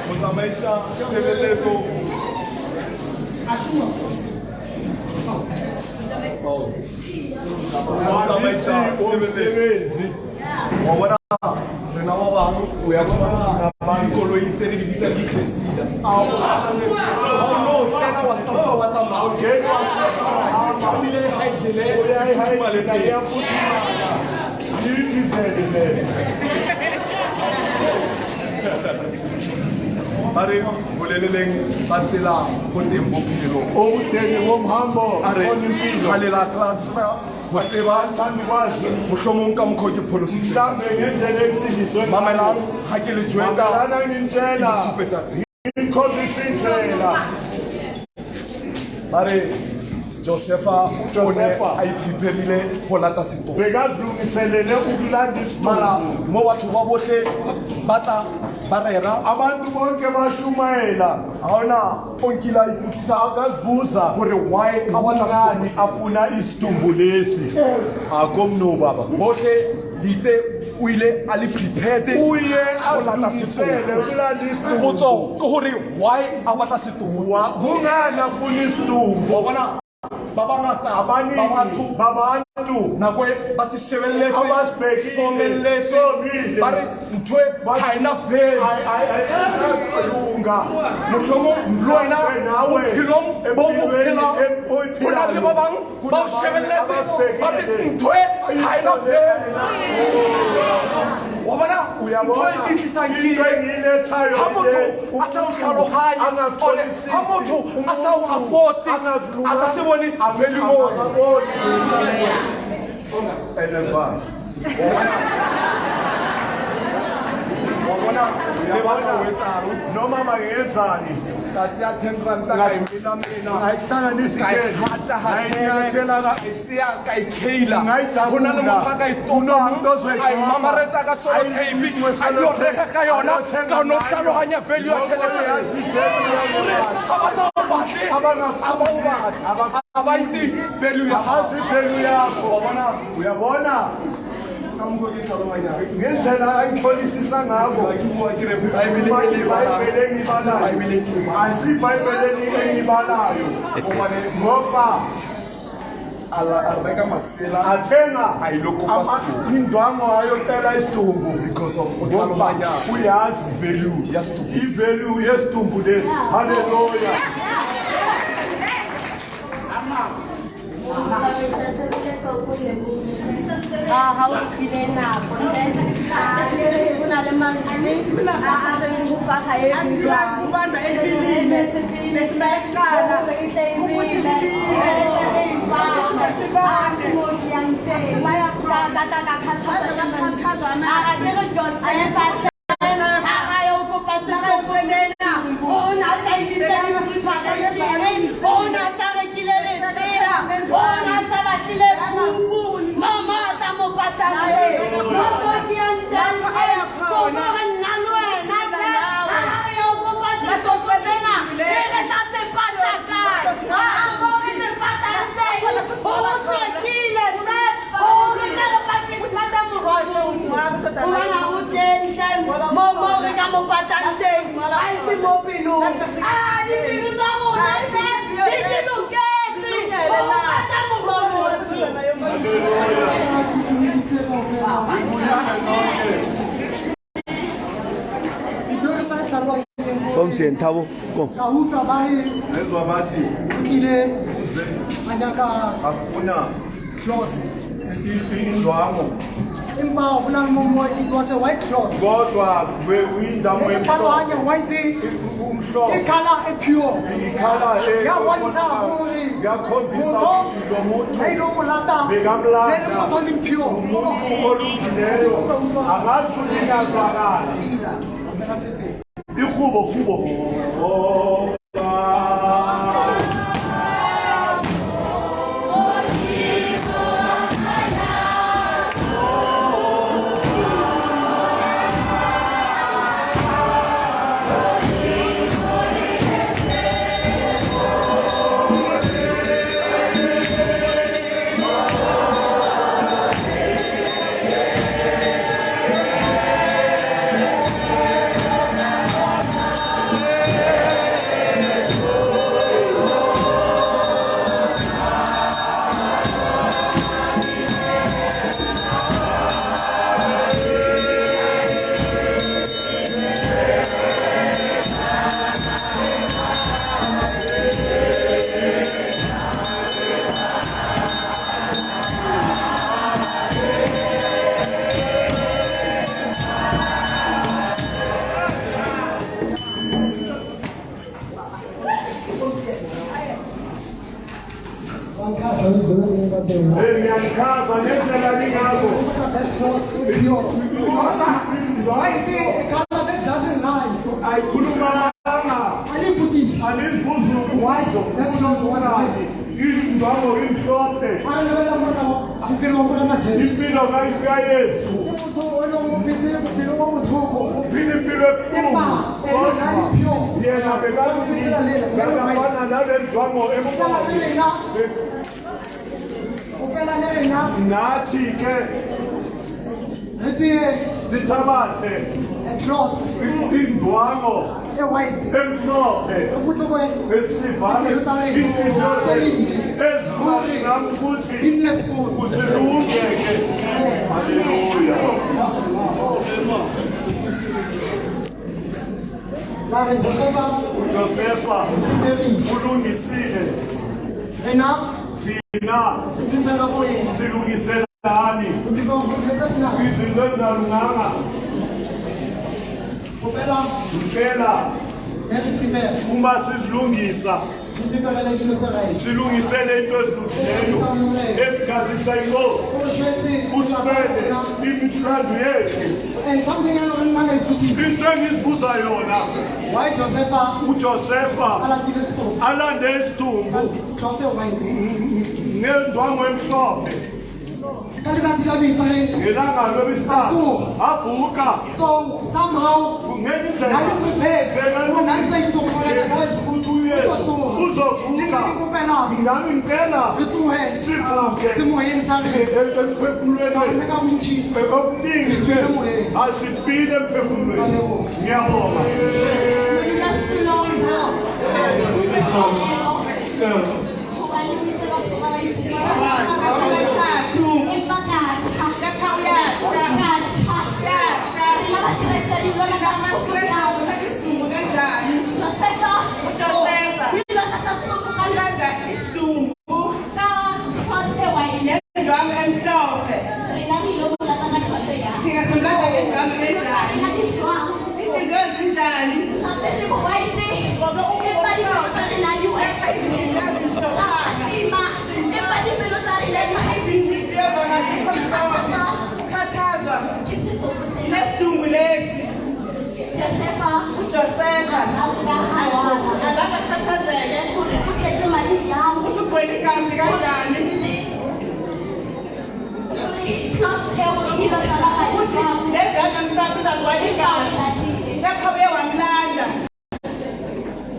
Motsamaisa tshebeletso. Motsamaisa tshebeletso. Wa bona rena ba bang o ya tshwana dikoloi tse re di bitsang di-cresida. Ha o no tsena wa stop wa tsamaya. Tlamehile ha e jele e futhumale pele. Ba re boleleleng ba tsela go teng bophelo. Obudeni bomhambo A re onempilo. ga le lakatsa go tseba Thanda ukwazi mohlomong ka mokgwa o ke pholositsweng. mhlambe ngendlela ekusindiswe ngayo. Mamelang ga ke le jwetsa Mamelana ke nginitshela le supetsa tsela. ngikhombisa indlela. Ba re Josefa o ne Josefa. a ipreparile go lata setopo. Bekazilungiselele ukulanda Mara isidumbu. mo batho ba bohle ba tla ba rera Abantu bonke bashumayela. ga ona o nkile a ipotsisa Akazibuza gore why a batla kungani setopo. afuna isidumbu lesi. Akomno baba. Bohle le itse o ile a le prepared Uye go lata azilungisele setopo. ukulanda isidumbu. Potso ke gore why a batla setopo. Kungani afuna isidumbu? Wa bona ba bangata ba Abaningi batho babantu nako e ba se shebelletse Abasibhekile, somelletse somile. ba re ntho e ha ena value. Lunga. Mohlomong le wena Nawe, bophelong bo bo phelang empilweni, ho na le ba bang ba o shebelletse ba re ntho e ha ena value. Wa bona ntho e ke tlisang ke Into engiyilethayo ha motho nje, a sa o hlalohanye ore ha motho a sa o afford a ka se bone value mo wena. Wa bona le batla ho etsang Noma bangenzani ka tseya 10 ranta ka e menamena ngayihlanganisa ka e itshele hata ngayinyathela hatele ka e tseya ka e kheila ho na le motho a ka e topang Kunomuntu ozoyigqoka. a e mamaretsa ka sellotape a ilo reka ka yona ka no hlalohanya value ya tjhelete ha ba sa o batle ha ba o batle ha ba itse value ya hao Azi value yakho. Wa bona Uyabona ka mokgwa ke hlalohanyang ngendlela angitholisisa ngakho. ke bua ke re Bible e le e balang, Ibhayibheli engiyibalayo. Bible e ke e balang. Asi ibhayibheli engiyibalayo. Hobane Ngoba a la- a reka masela athenga A ilo kopa sidumbu. indwangu ayocela isidumbu because of o ngoba hlalohanya uyazi value ya setopo se. ivalue yesidumbu lesi. Haleluya. Ha o file nako hle. A ke re ho na le mantswe a a reng ho fa ha e bitswang. Kubandwa empilini. Besibayiqala. Hore e tle e Ukuthi bele. sibile. E tle e ifake. Sibande. A se mo ke yang teng. Ka tla ka kgathatswa ke mantswe. A ke re Josefa hle. Ha a yo kopa setopo sena. O na sa ibitse di-preparation. O na sa rekile lesela. O na sa batlile phupu. Mama a tla mo patang teng. Mo mo ke yang teng hle. Ko gore nna le wena hle. Ha re yo kopa setopo sena, ke re tla se pata kae? Ha a mo re se patang teng. Ho hlwekile hle. Hore tle re pate morwa motho. Hobane o teng hle. Mo mo re ka mo patang teng. Ha e se mo pelong. A dipelo tsa rona hle di di loketse ho pata morwa motho. Omsian Thabo kom. Ka utlwa ba re Ngezwa bathi o tlile a nyaka afuna cloth indwangu empa go na le mo mo it was a white cloth kodwa kuyindawo pharohanya white umhlobo ke colour e pure ikhala ya bontsha gore yakhombisa motho ukuthi lo muntu ha ile mo lata Bekamlanda. ne le motho a leng pure umuntu olungileyo angazi ukuthi ingazwakala Pila, ka sefe. ihubo hubo oh. Ngiyachaza ngendlela ningakho White e colour that doesn't lie ayikhulumanga Aliphutisa. alizibuzi White, that cloth was white. indwangu imhlophe Ha re lebelela morena bophelo ba Morena Jesu. impilo kaYesu Ke motho o leng o phetse bophelo bo botlhoko. uphila impilo ebuhlungu Empa ene a le pure. yena bekafana nale ndwangu O fela le emhlophe rena, o fela le rena nathi ke re tseye sithabathe a cloth indwangu e white. emhlophe Re potloko esivale inhliziyo zethu ezikhona ukuthi di nne skoon. kusilunge ke haleluya La re Josefa uJosefa Mary ulungisile rena thina re prepare for eng? silungiselani Re prepare for ntho tse senang. izinto ezingalunganga Ho fela impela ge re prepare, uma sizilungisa re preparele dilo tse right. silungisele into ezilungileyo ezikhazisa inkosi O re shwetse usibele imilandu yethu And something e leng hore nna ka ipotsisa. into engizibuza yona Why Josefa uJosefa a latile setopo alande isidumbu ka cloth e white? ngendwangu emhlophe Ka letsatsi la boipareng. ngelanga lwesithathu avuka So somehow ngenye na le indlela prepared. Hore na ntse a itse hore Morena Jesu ukuthi o uYesu tlo tsoha. Le uzovuka nna ke kopela nami ngicela re tsohe sivuke semoyeng sa rena. emphefumulweni Gonne ka bontši okuningi re swele moyeng. asifile emphefumulweni ngiyabonga Modulasetulo. Empa ka tjha. Kepha uyasha. Ka tjha. Uyasha. Rena Bakreste re ilo lata setopo jwang? Isidumbu kanjani? Josefa uJosefa o ile a tlatsa setopo ka Ulanda isidumbu ka cloth e white. ngendwangu emhlophe. Rena re ilo mo lata ka cloth e yang. Thina simlanda ngendwangu enjani? Rena di jwang? Inhliziyo ezinjani? Hape re bo white. Ngoba Empa dipelo tsa rena di white. Inhliziyo Ra ezimhlophe. phatsima. Empa dipelo tsa rena di phatsima. Inhliziyo zona zikho mhlophe. Ukhathazwa Ke setopo sena. nesidumbu lesi. Josefa uJosefa a nka a lwala. azange akhathazeke Hore o tletse madi jwang. ukuthi ugcwele igazi kanjani. Le cloth eo e ilo tlala madi ukuthi jwang. le ndwangu emhlophe izagcwala igazi Latile. kepha uye wamlanda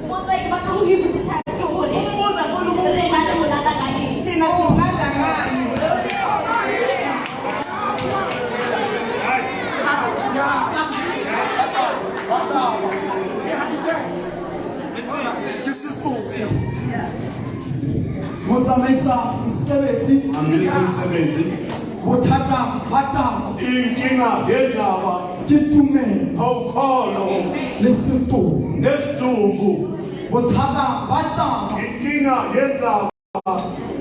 Potso e ke batlang ho ipotsisa ke hore umbuza funa rena re mo lata ka eng? Thina simlanda ngani? ke setopo Motsamaisa mosebetsi Hambisa umsebenzi bothata ba taba inkinga yendaba Ke tumelo Ukholo le setopo. Nesidumbu. Bothata ba taba Inkinga yendzaba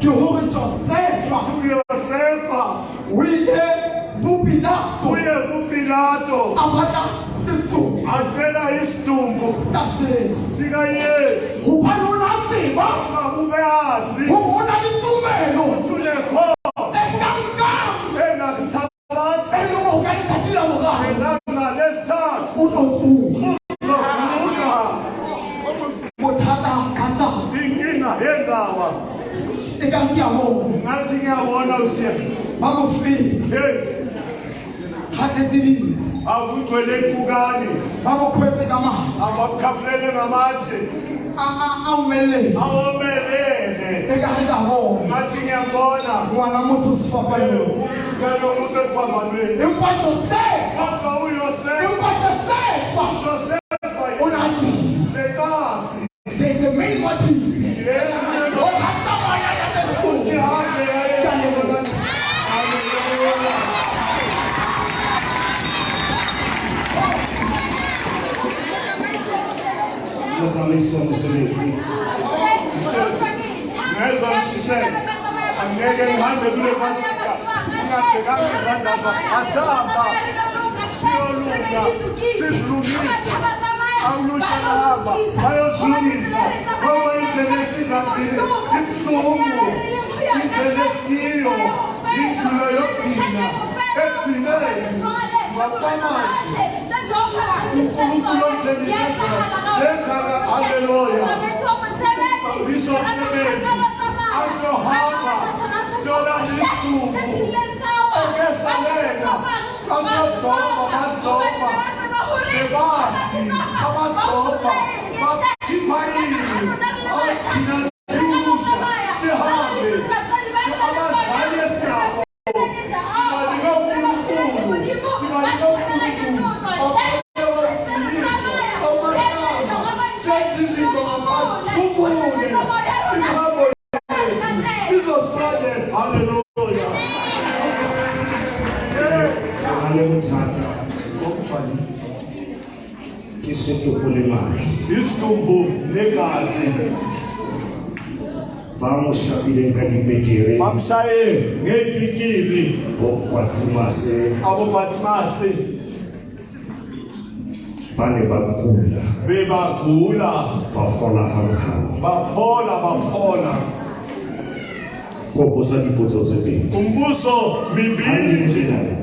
ke gore Josefa uYosefa o ile bo Pilato uye kuPilato a batla setopo acela isidumbu sa Jesu sikaYesu gobane o ne a tseba ubeazi gore o na le tumelo ukuthi unekholo e kankang engakuthabatha e leng gore ka letsatsi la boraro ngelanga lesithathu o tlo tsoga. Uzovuka. Bothata ba taba Inkinga yendzaba e ka ke a bona ngathi ngiyabona usiya ba mo feta hey ga tletse dintsi akugcwele impukane ba mo kgwetse ka maatla abakukhafulele ngamatshe a omeletse awomelele e ka re ka bona ngathi ngiyabona ngwana motho sefapanong kaloku usesiphambanweni empa Josefa kodwa uYosefa empa Josefa uJosefa o ne a tseba bekazi there's a main motive yena o ka tsamaya ka the ukuthi story. hambe Ke a leboha. Haleluya. Motsamaisi wa mosebetsi. Ngezwa ngishiseka angeke ngihambe kule pasika ngingabhekanga izandla zami asihamba siyolunga sizilungise awulusha lahamba bayozilungisa ngoba indlela esizambile ibuhlungu indlela esikiyo indlela yokugcina ekugcineni ngaphamanje uNkulunkulu omthembise lenzaka haleluya Bishop Sebenzi azohamba siyolanda isidumbu ekesalena asidobha basidobha bebazi abasidobha bakhiphanile thina siyusha sihambe abazali esinabo sibanika uNkulunkulu sibanika uNkulunkulu senze izinto ngaphandle imihambo yethu izosale haleluya. Re na le bothata ke setopo le madi. Isidumbu negazi. Ba mo shapileng ka dipekere bamshaye ngey'pikili bo Kwatsimase aboBhathimasi ba ne ba kula bebagula ba fola hanghang. Baphola baphola. Ko botsa dipotso tse pedi. Umbuso Ha le mibili nje. tjena.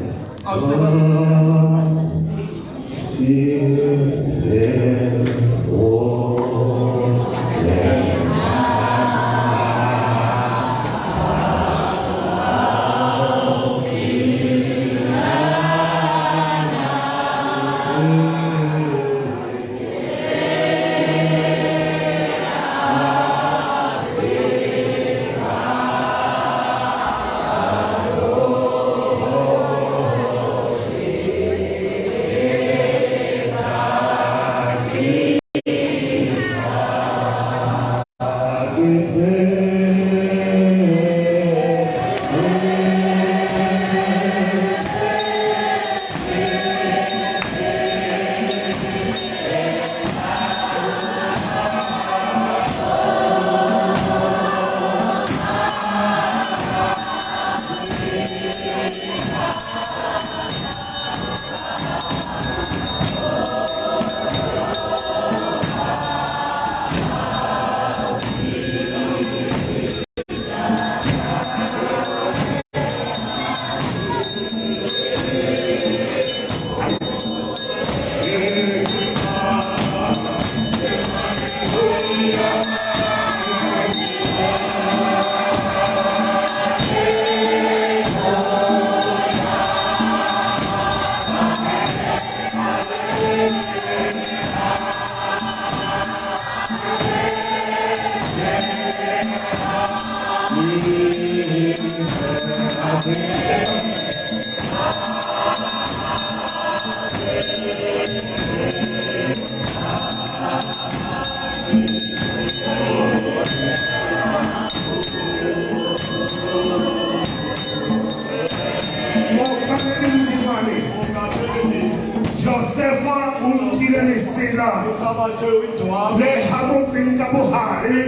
lesela le harotseng ka bohare,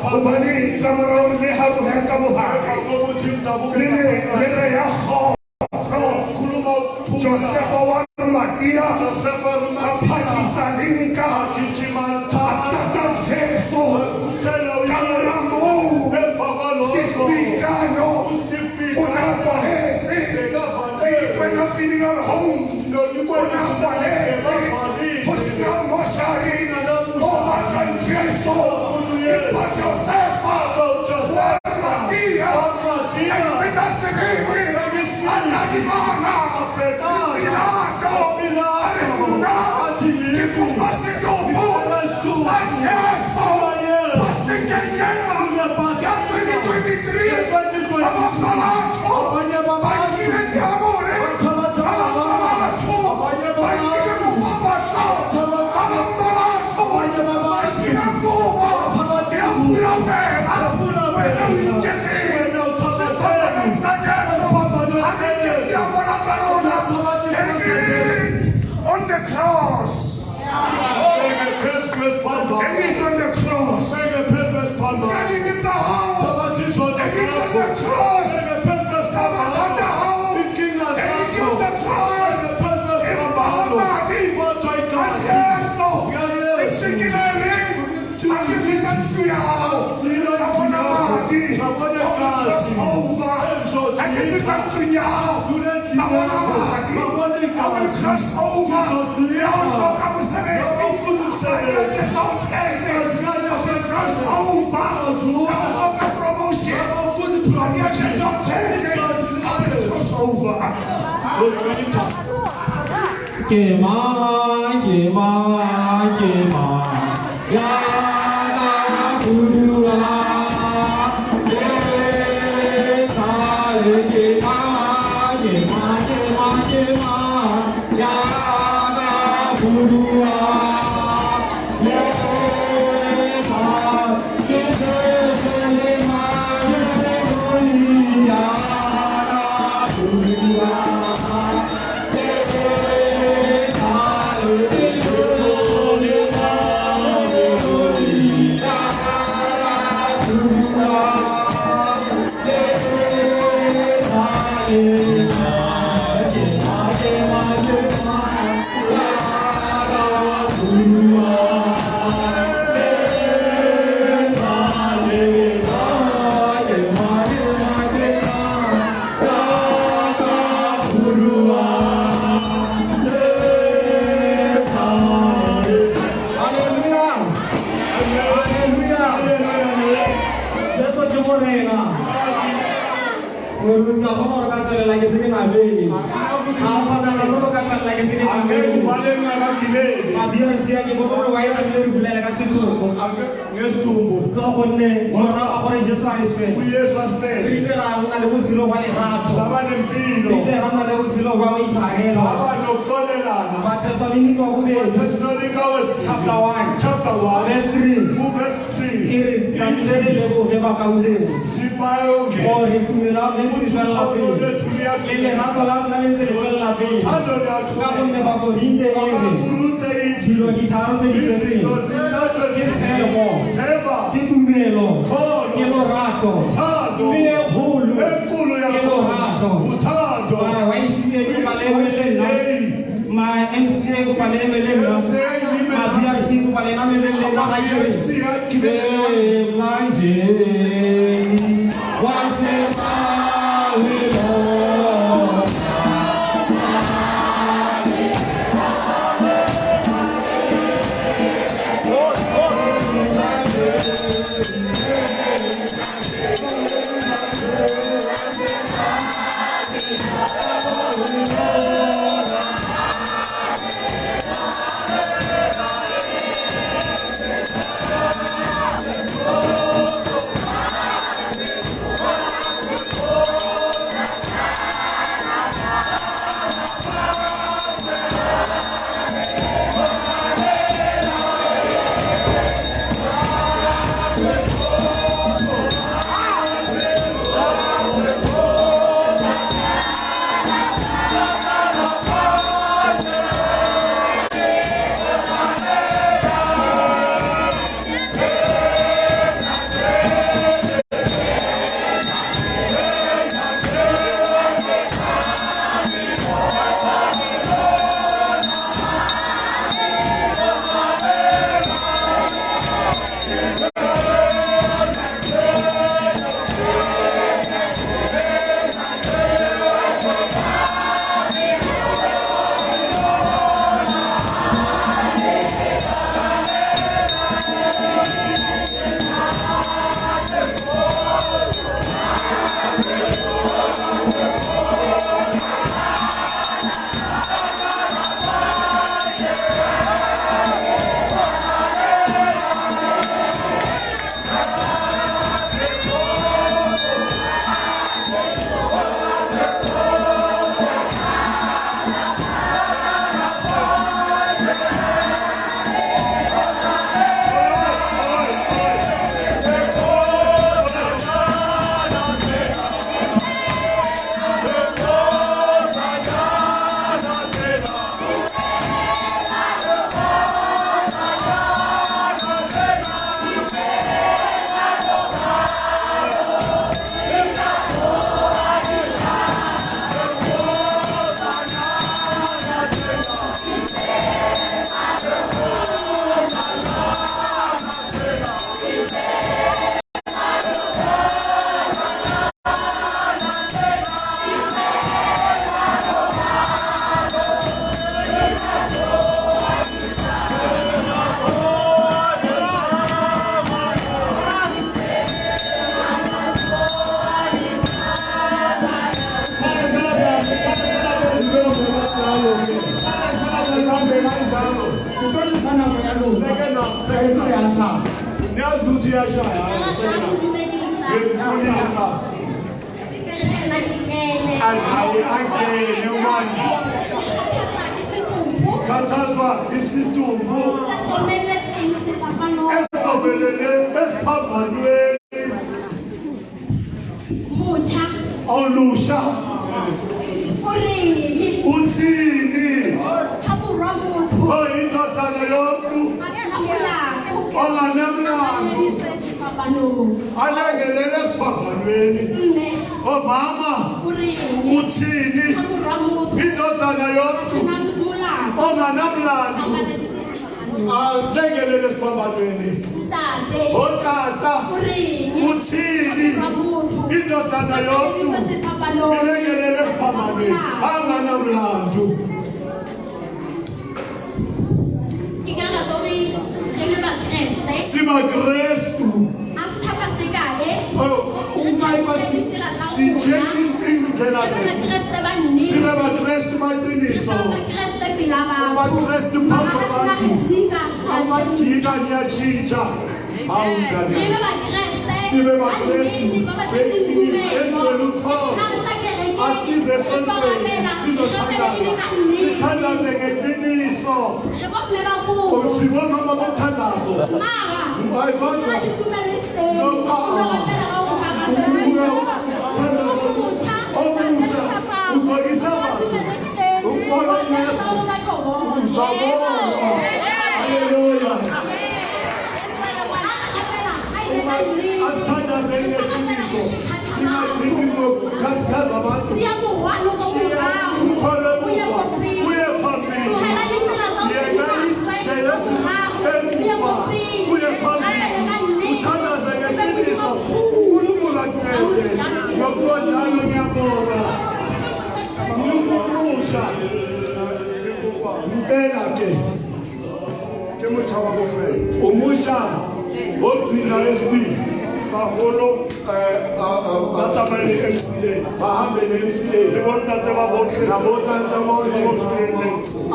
hobane ka mora hore le harohe ka bohare le ne le reya kgotso. Josefa wa Arimathea a phakisa le nka a tata Jesu. Ka mora moo Sefikayo o ne a kwaletse le Dikwena Funeral Home, o ne a kwaletse ho sena moshari o batlang Jesu, empa Josefa wa Arimathea a ipeta sebele, a tadimana le Pilato, a re, Nna ke kopa setopo sa Jesu Pasekeng ena ya 2023. Ba bang ba batho ba nkile diamore, ba bang ba batho ba nkile mopapatlo, ba bang ba batho ba nkile kobo ya purapela. Wena o inketseng sefapanong sa Jesu? Ha re nke diamora tsa rona. Hang it on the cross. Hang it on the cross. Nka dibe tsa hao. Hang it on the cross. Ka mathata a hao. Hang it on the cross. Empa ha madi a Jesu e tsekile reng ha ke feta ntlo ya hao, ka bona madi. Cross over. Ha ke feta ntlong ya hao, ka bona madi. I will cross over. Ya ho hloka mosebetsi, madi a Jesu a o thetse. I will cross over. Ya ho hloka promotion, madi a Jesu a o thetse. I will cross over. Ke mang, ke mang, ke mang ya ka fuduang le sale? Ke mang, ke mang, ke mang, ke mang ya ka fuduang le sale? Ke se le mang le ya ka fuduang le sale? Ke se le mang le ya ka fuduang le sale? Ke mang, ke mang, ke mang ya ka fuduang le sale? Ke mang, ke mang, ke mang ya ka fuduang le sale. Haleluya, haleluya! Jesu ke Morena. Re tla bona gore ka tswelela ke se ke nabele ga kgonagalo gore ka tswelela ke se ke nabele. Ma-BRC a ke bona gore wa e tlamehile re bulele ka setopo, ka gonne morago ga gore Jesu a re swele, re ile ra nna le botshelo ba lerato, re ile ra nna le botshelo ba go itshwarela. Bathesalonika wa bobedi, chapter 1 verse 3, e re tlamehile re leboge, bakauleng, gore tumelo ya rona e ntse e tswelela pele le lerato la rona le ntse le tswelela pele, ka gonne Bakorinte e re dilo ditharo tse di setseng ke tshepo, ke tumelo, ke lorato, mme e kgolo ke lorato. Ma YCA, kopa le eme le nna. Ma MCA, kopa le eme le nna. Ma BRC, kopa le namele le nna ga ke re emlanjeni waseBabylon. Half, Re a thaba. Niyazi ukuthi iyashaya. Ngiyakubulisa. Hayi angene manje. Khathazwa isidumbu esomelele esiphambanweni. Olusha. Uthini? Oyindodana yomntu onganamlandu alengelele esiphambanweni. Omama uthini? Indodana yomntu onganamlandu alengelele esiphambanweni. Otata uthini? Indodana yomntu ilengelele esiphambanweni anganamlandu. SimaKrestu. Sitshintshe indlela zethu. Sibe baKrestu baqiniso. BaKrestu phambi kwabantu. Amajika niyatshintsha. Hawu mngane. Sibe baKrestu beqiniso ukholo. Asize esontweni sizothandaza. Sithandaze ngeqiniso. Sibomama bomthandazo. Hayi kodwa omusha ugqokisa abantu ukubona ungekho uzabona. Haleluya. Asithandaze ngeqiniso. Singagcini ngokukhathaza abantu. Umthwalo emuva uye phambili. Yeka indlela emuva uye phambili. Uthandaze ngeqiniso. uNkulunkulu akuncede. Ngokuba njalo ngiyabonga. Umusha. Impela ke. Ke motjha wa bofelo. Umusha wokugcina wesibili. Baholo ba tsamaye le MCA. Bahambe ne-MCA. Le bontate ba botlhe. Nabotata bonke.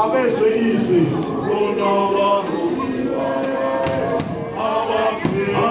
Abezwe izwi. Oh!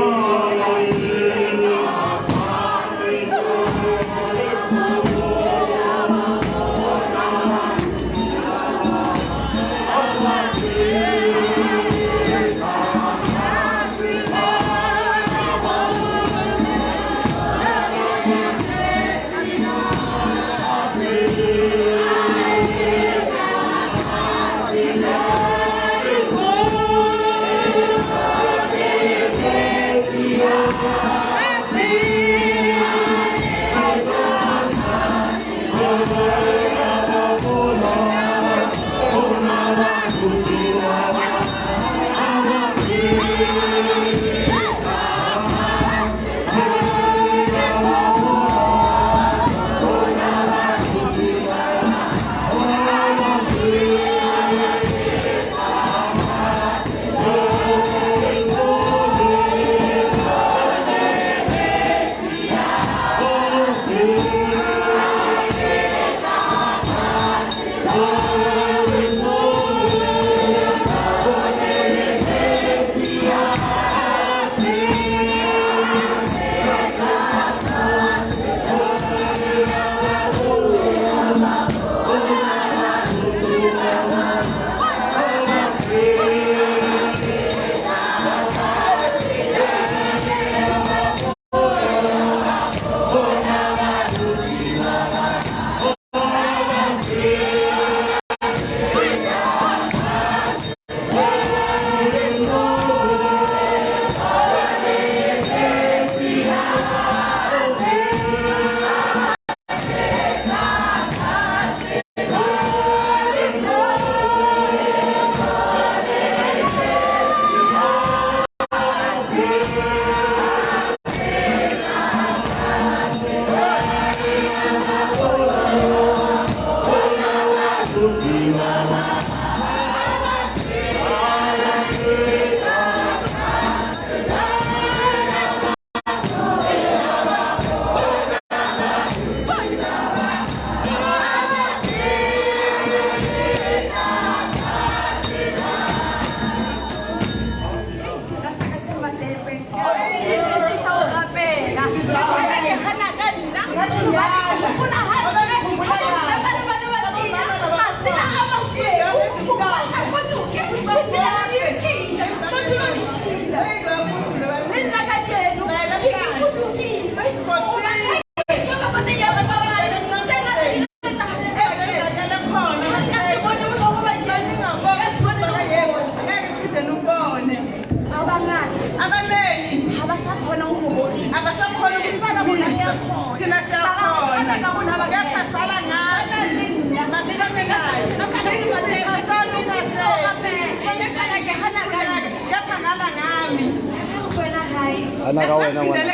Ana ka wena ngwana.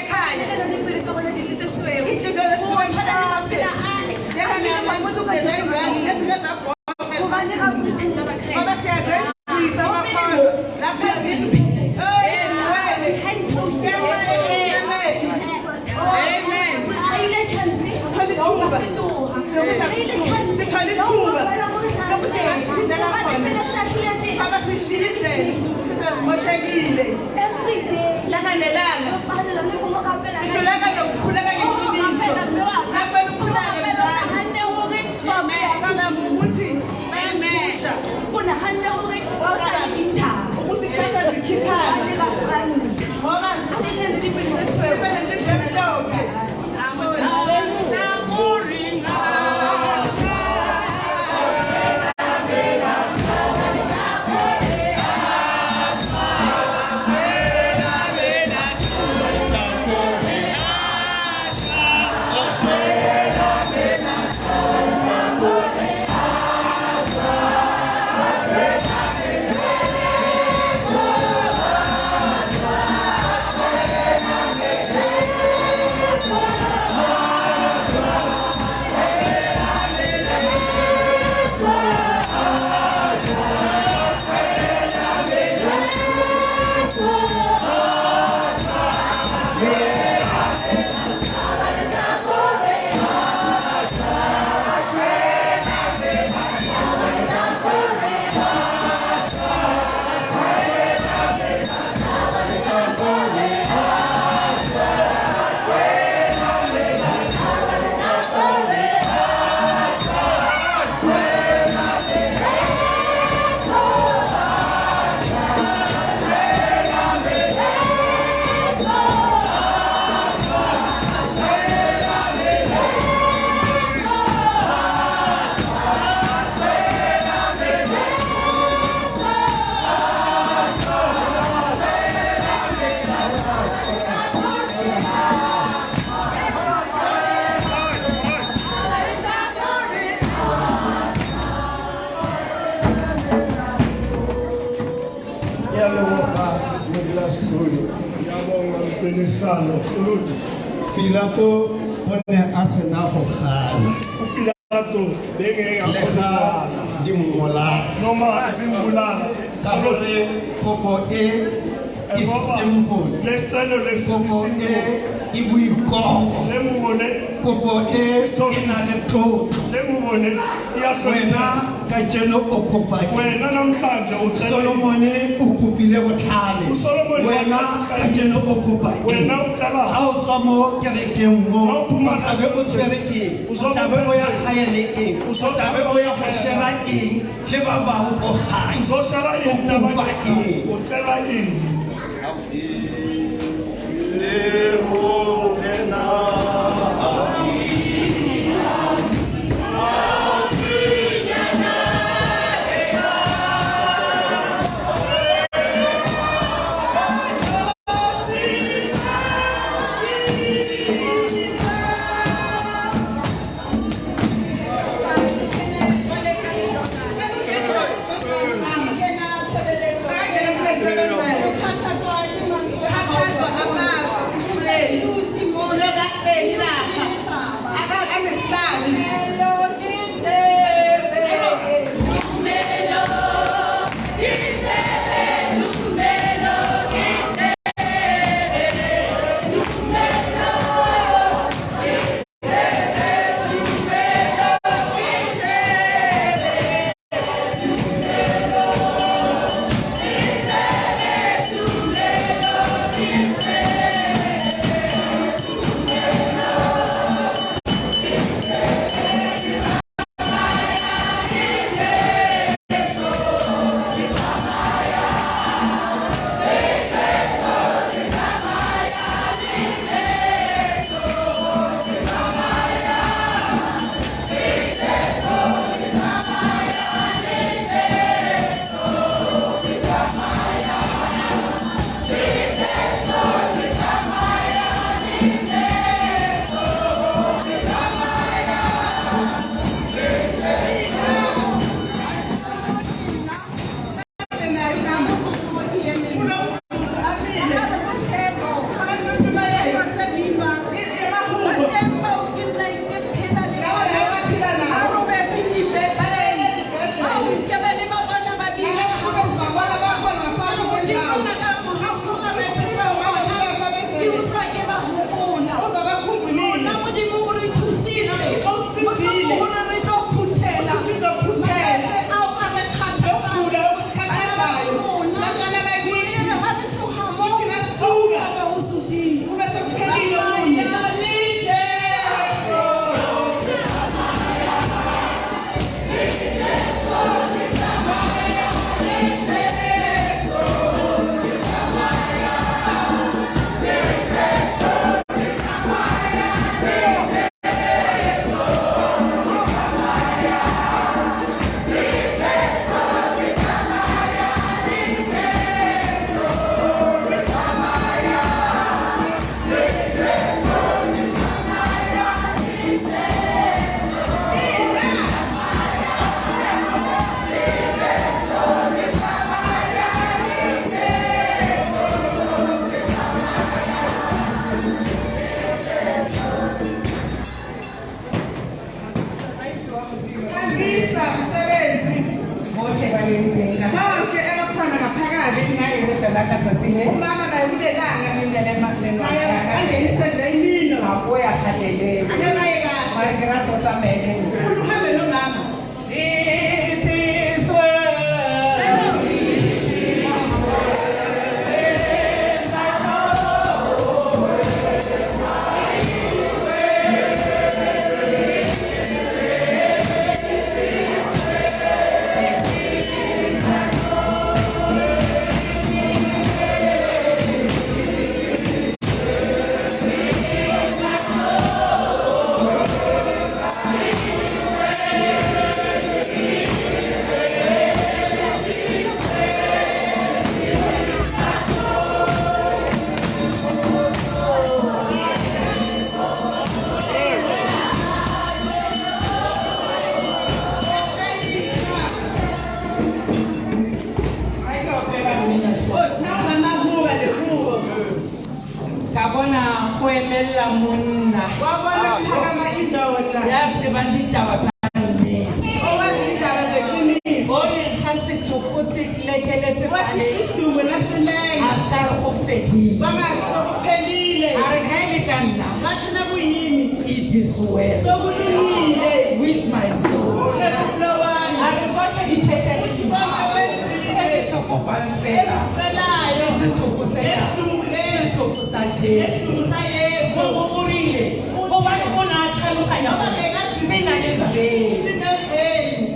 Pilato o ne a sena go gana. Pilato Le ga di mmolaya. Noma simbulala. Ka gore kopo e e simple. Lesicelo lesi Kopo e e boikobo. Le mubone. Kopo e e na le tlotlo. Le mubone Wena kajeno o kopa eng? Wena namhlanje ucela Solomone o kopile botlhale. uSolomon Wena kajeno o kopa eng? Wena o cela Ha o tswa mo kerekeng mo, Ha o phuma o tlabe o tshwere eng? O tlabe o ya gae le eng? O tlabe o ya go shera eng le ba bangwe ko gae? Uzoshara O eng kopa eng? Ucela eng? fela ka tsatsi le. Umama naye kulelanga. Ke le menwana ya ka. Angenise nje imino. Ga ko ya galelele. Akemaye kahle. Mare ke rata o tsamaye le nna. Ufuna uhambe nomama. It is well. Nawungamahuba lehubo. Ka bona go emelela monna Wa bona kuphakama indoda. ya tsebang ditaba tsa nnete. Owazi indaba zeqiniso. O reng ga setopo se lekeletse Wathi fatshe, isidumbu nasilenga. a se ka re go fedile. Bangathi sokuphelile. A re ga e le ka nna, Bathi nakuyimi. it is well Sokulungile. with my soul. Umphefumulo wami. A re tsotlhe di phethegetse. Konke kwenzile. Se ke se kopang fela, Engikucelayo. ke setopo sena, Lesidumbu lesi. setopo sa Jesu. Lesidumbu saYesu. Go gobane o ne a tlhaloganya gore se na le value. Sineveli.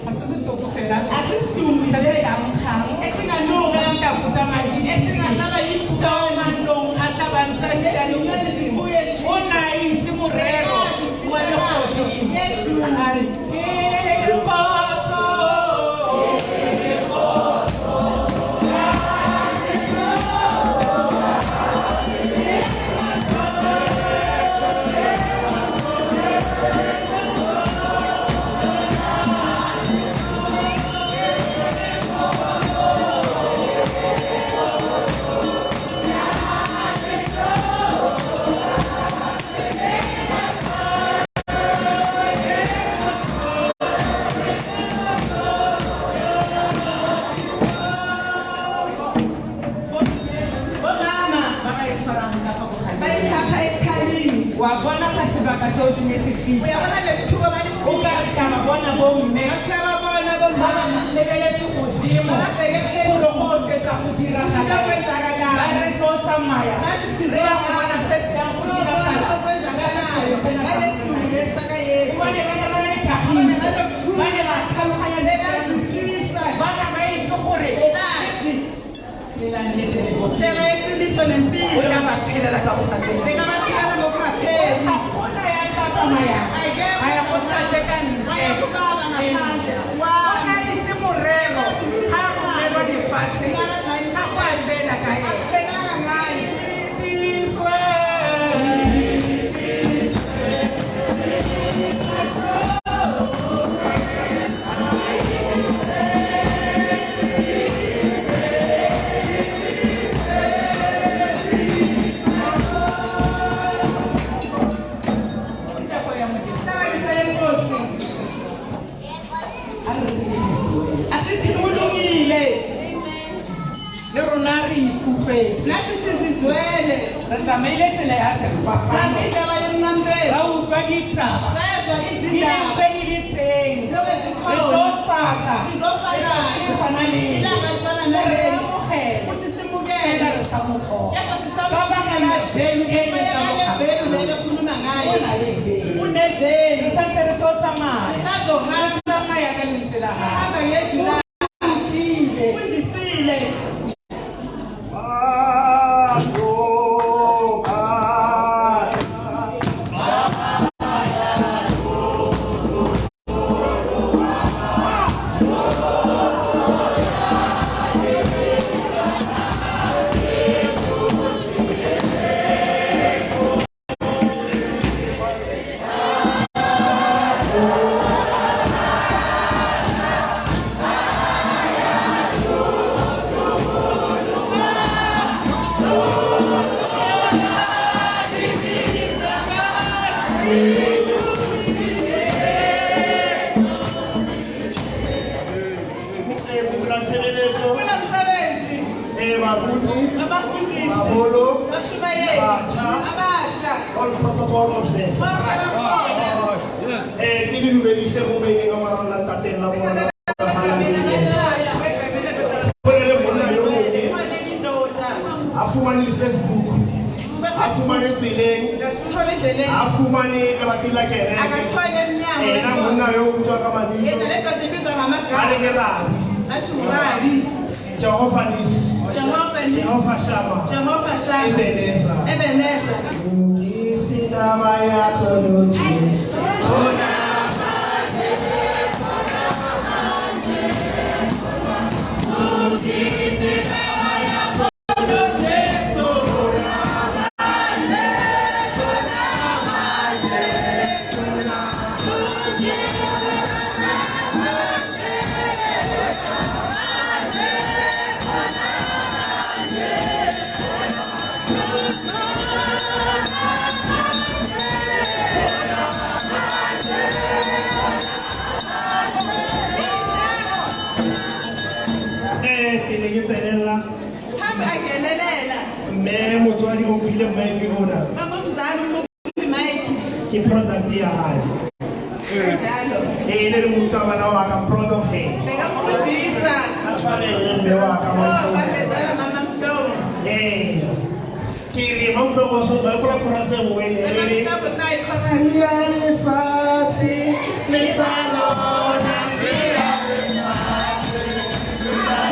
Ga se setopo fela Asisidumbu se se nje. ka nkgang. Esinganuka. Setaputa madi. Esingahlala Seo yimsona. manong a tla ba ntsha šale Modimo. O ne a itse morero wa legodimo. A re, ke kgotso. Bomama Ba ba e tshwarang ka fa bogaleng. bayiphatha ekukhalini. Wa bona ga sebaka seo se ne se fitlha. Uyabona le thuba O ka re ka ba bona bomme Ngathi uyababona ba bomama. lebeletse godimo Ba bheke gore phezulu. go fetsa go diragala. Into Ba re tlo tsamaya. Bathi Re ya go bona se se yang go Sizobona diragala. okwenzakalayo ngalesidumbu lesi sakaYesu. Gobane ba ne ba na le Gobane kagiso. ba Ba ne ba tlhaloganya Bebazwisisa. Ba ne ba itse gore Bebazi. tsela nnete le botshelo. Ndlela yeqiniso O nempilo. tla ba phelela ka go sa feleng. Bengabaphilela ngokungapheli. Ga gona ya tla tsamayang. A ya go tate ka ntle. Aya kubaba ngaphandle. O ne a itse morero ga a romelwa lefatsheng. Ga go a fela ka ena. Akuphelanga ngaye. It is well. Ntako ya Modimo. Inhlakaniso yenkosi. A re re it is well. Asithi kulungile. Le rona re ikutlwetse. Nathi sizizwele. Re tsamaile tsela ya sefapano. Sami indaba yemnqamlezo. Ra utlwa ditaba. Sezwa Di ne izindaba. ntse di le teng. Lokhu Re ezikhona. tlo paka. Sizofakaza. Letsatsi le tshwana le. Ilanga lifana Re naleli. amogela. Futhi Fela simukele. re sa mo kgona. Kepha Ka baka la value e re Ngale value leyo ekhuluma ngayo. O na le value. Unevelu. Re santse re tlo tsamaya. Sisazohamba. Re tsamaya ka lentswe la hae. Hamba ngezwi lakhe. O lokile. Ufundisile. Thank Protocol observed. Eh, ke le dumedise mo maineng a ngwana la ntateng la ngwana go na le monna yo mongwe a fumane le-Facebook, a fumane tseleng, a fumane lebating la kereke. Ena monna yo o utswa ka mabitso a re ke rabi Jehova Nisi, Jehova Shama, Ebeneza. Lungisa indaba yakho noJesu. Pele ke tsenella, Phambi angenelela. Mme motswadi o buile mic ona. Mama umzali umuphi mic. Ke product ya hae. Kanjalo. E le le morutabana wa ka, proud of her. Bekamfundisa. A tshwanele mme wa ka. Oh, Mantlo. babezala mama Mhlongo. Ke re Mamtlongo so ba kola chorus e nngwe ne re re Mama nayi chorus. Siya lefatshe le tsa lona, siya lefatshe le tsa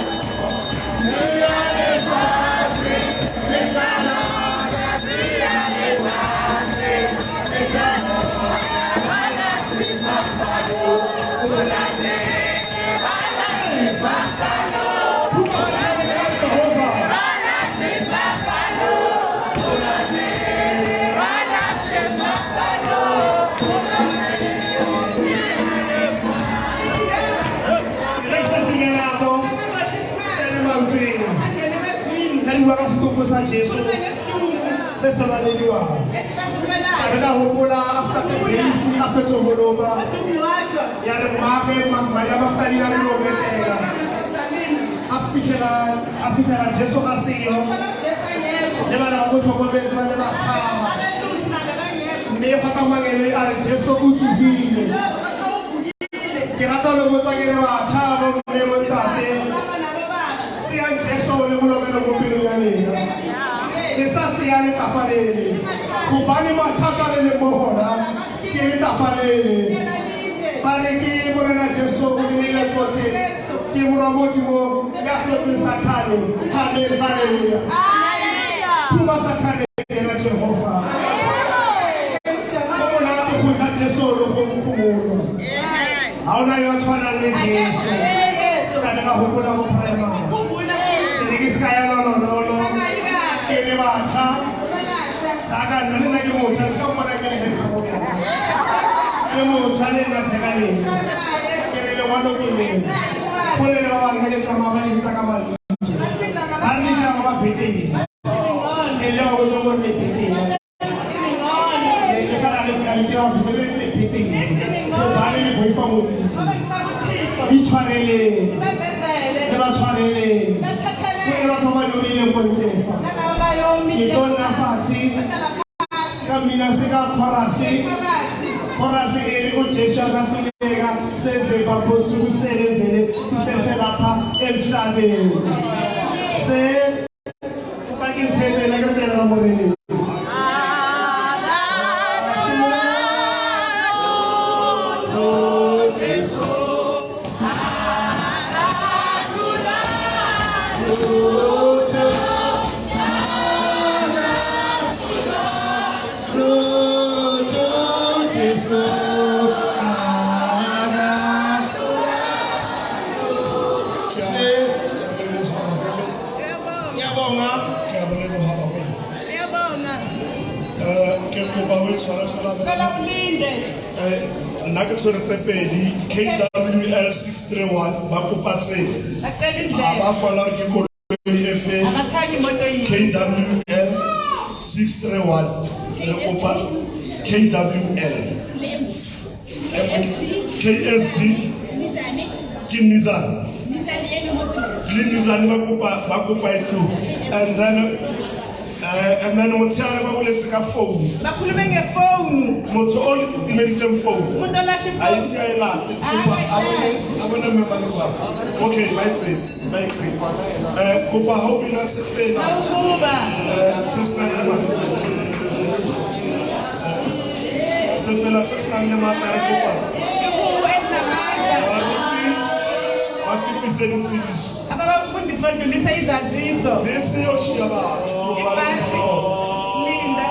siya lefatshe le tsa lona, siya lefatshe le tsa lona. Bala sefapano, o latele, bala sefapano, o latele, bala sefapano, o latele, bala sefapano, o latele. Ka bua ka setopo sa Jesu se sa lalediwang. Re ka hopola after the grace a fetso ho loma ya re mmagwe Maria Magdalena re lo etela, a fitlhela Jesu a seyo le bana ba mo tlhokometse ba ne ba tshaba, mme go tla mangelo a re Jesu o tsogile. Ke rata ho le botsa ke re batjha bo mme bo ntate, tseyang Jesu le molomelo mo pelong ya lena, le sa tseya letlapa lele, gobane mathata le leng mo gona ke letlapa lele. Ba re ke Morena Jesu o dirile tsotlhe, ke morwa Modimo ya hlotseng Sathane. Amen, haleluya. Phuma Sathane ena Jehova. Go monate go tla Jesu le go phomolo. Ha ona yo a tshwanang le Jesu. Ka ne ka hopola bo primary. Se ne ke se ka ya lolololo. Ke le batjha. Jaaka nna le nna ke motjha, se ka mpona ke le handsome mo bjang. Ke motjha le nna jaaka lena. Ke re lengwalo ke leng. Go le le ba bangwe ke tsamaya ba le bitsa ka mabitso. Ba re bitsa ba pheteng. Ke le ba botsa gore le pheteng. Le sa le ka le ke ba botsa le le pheteng. Gobane le boifa Modimo. Itshwareleng. Le ba tshwareleng. Go le batho ba ba yorileng ko ntle fa. Ke tlo nna fatshe ka mmina se ka chorus. Chorus e re o Jesu akafileka senze baphosi kusebenzele siseselapha emhlabeni. Se ba ke ntshetsela ke tsela moreneng. Nna ke tshwere tse pedi KWL 631 ba kopa tsela. Ha ba kwala hore ke koloi e fe. KWL 631 re kopa KWL KSD ke Nissan. Le Nissan ba kopa e tlohe. And then And then motshehare ba boletse ka phone. Bakhulume ngefoni. Motho o le timeditseng phone. Umuntu olasha A ise a e late. Hayi, Kopa a bone mme ba le kwa. Okay, ba e tsebe, ba e tsebe. Kopa ha o bina sefela. Nawukuba. Se se nang le matla. Sefela se se nang le matla re kopa. Ihubo elinamandla. Baruti ba fetise ditsebiso. Ababafundisi badlulisa izaziso. Bese yo shiya batho. Ibhasi linda.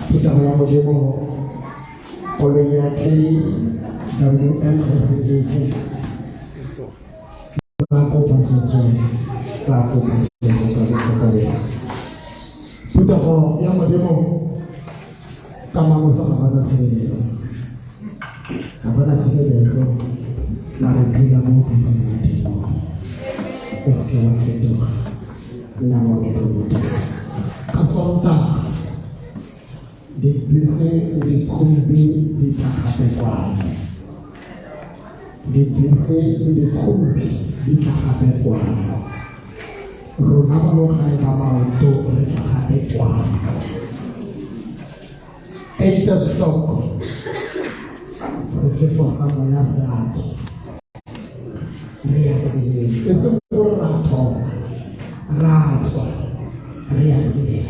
Phuthego ya Modimo, koloi ya KWM SAK ba kopa tswetswe, ba kopa tswetswe ka boikokobetso. Phuthego ya Modimo, ka mamoso ga bana tshireletso, ga bana tshireletso, mare dula mo o dutseng mo teng mo. O seke wa fetoga, nna mo o dutseng mo teng. Ka Sontaga dibese le dikhumbi di tla gape kwano. Dibese le dikhumbi di tla gape kwano. Rona ba mo gae ba maoto re tla gape kwano. 8 o'clock sefefo sa moya se a tswa. Re ya tseleng, e seng gore ra thoma, ra tswa, re ya tseleng.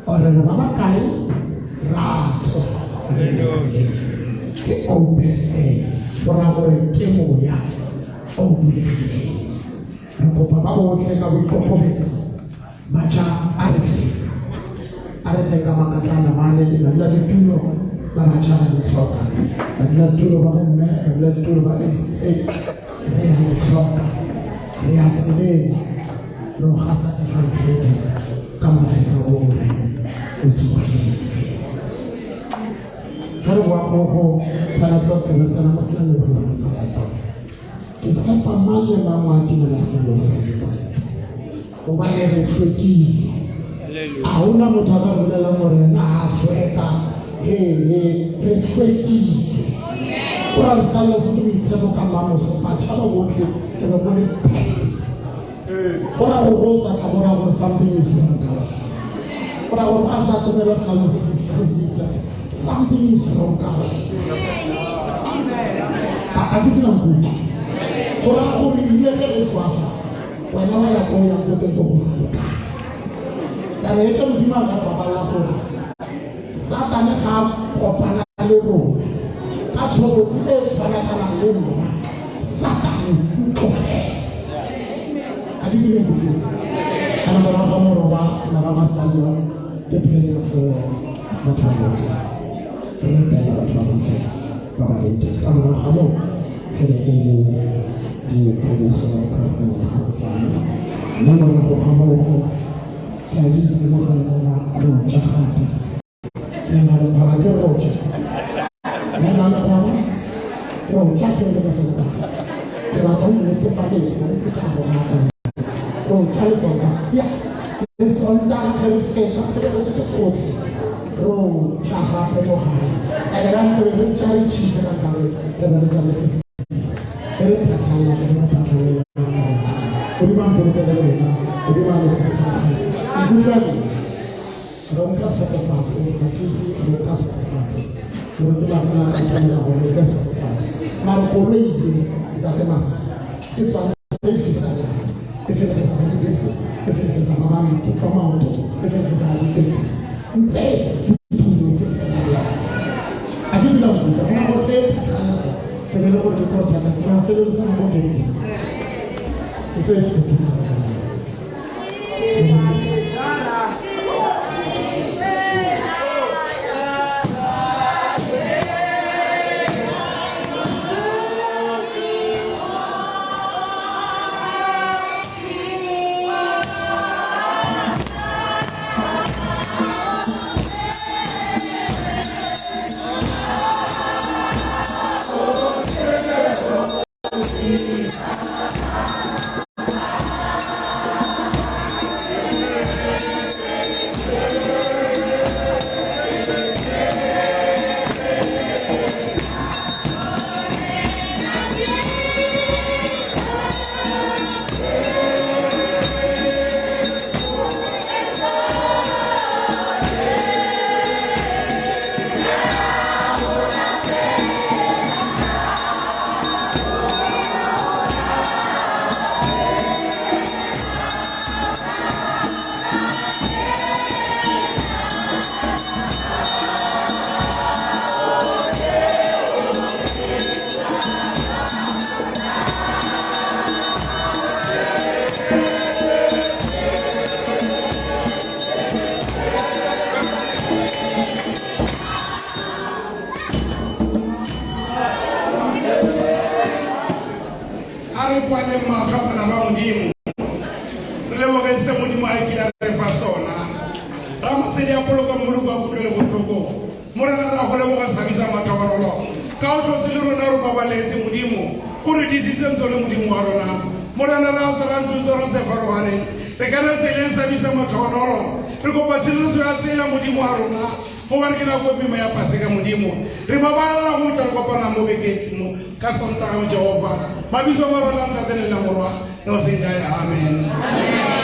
Ore re ba bakae, ra tswa, re ya tseleng. Ke open air, go raya gore ke moya o bulegileng. Re kopa ba botlhe ka boikokobetso, batjha a re tleng, a re tleng ka makatlana mane, ba dula ditulo ba batjha ba le tlhoka, ba dula ditulo ba bomme, ba dula ditulo ba MCA, re ya le tlhoka, re ya tseleng, re o gasa evangedi ka molaetsa o o reng o tsogile. Ge re boa ko go 10 o'clock re tsena mo selalong se se boitshepo. Ke tshepa mang le mang wa dumela selalong se se boitshepo, gobane re hlwekile. A hona motho a ka re bolelang gore ena ha a hlweka. He, he, re hlwekile. Go ra re selalelo se se boitshepo ka mamoso, batjha ba botlhe tle be go le packed. Go ra gore go sa tla go ra gore something is wrong ka wena. Go ra gore a sa atomela selalelo se se se boitshepo, something is wrong ka wena. A ke sena nkutlwe. Go ra gore ebile ge re tswa fa, wena wa ya ko o yang ko teng ko go sa lokang. Taba e tla Modimo a ka baballa gore Satane ga a kopana le rona. Ka tshobotsi e tshwanakanang le nna, Satane ntlogele. Ga ke dire botlhoko. Kana morago ga moroba morago ga selalelo ke prayer for batho ba botlhe. Re rapela batho ba botlhe ba ba leng teng. Ka morago ga moo tle e le ditsebiso tsa sengwe se se tlang. Mme morago ga moo ke a itse mo go lona re ja gape. Re na le kgona ke go ja. Re na le kgona go ja ke le ka Sontaga. Ke batla o nnetefaletse o itse ka go rata. Go ja le Sontaga. Ya, le Sontaga ge re fetsa tshebeletso tse tsotlhe. Ro ja gape mo gae. Ene ra re re ja re tšhitse ka ntlha re re be re tsamaetse se re phatlhalela ke re phatlhalela. Modimo a mpolokele lona. Modimo a le tshegetsa. Ikutlwa ke re nka tshegofatso ga ke itse re nka tshegofatso gore ke batla ka tlamela gore re ka tshegofatso mare koloi e ntate Masisi ke tsone tse e fisang e felegetsa ga dibese e felegetsa ga maoto ka maoto e felegetsa ga ditekisi ntse dithuno tse fela a ke dira go na go tle ke be le gore ke tlo thata ke na feleletsa mo kerekeng ntse dithuno tse fela. A re kwaleng matlho a bana ba Modimo, re lebogeng se Modimo a kile a re fa sona. Ramasedi a poloko mmoloko a kutlwele botlhoko. Morena ra go leboga sabisa matlhogonolo. Ka o tlotse le rona re babaletse Modimo, o re disitse ntse le Modimo wa rona. Morena ra tswa ka ntlo tsa rona tse farologaneng. Re ka re tseleng sabisa matlhogonolo. Re kopa tshireletso ya tsela Modimo wa rona. Gobane ke nako e boima ya Paseka Modimo. Re babalela go tla re kopana mo bekeng mo ka Sontaga mo Jehova. Mabitso a rona Ntate le la Morwa le go seng kae. Amen.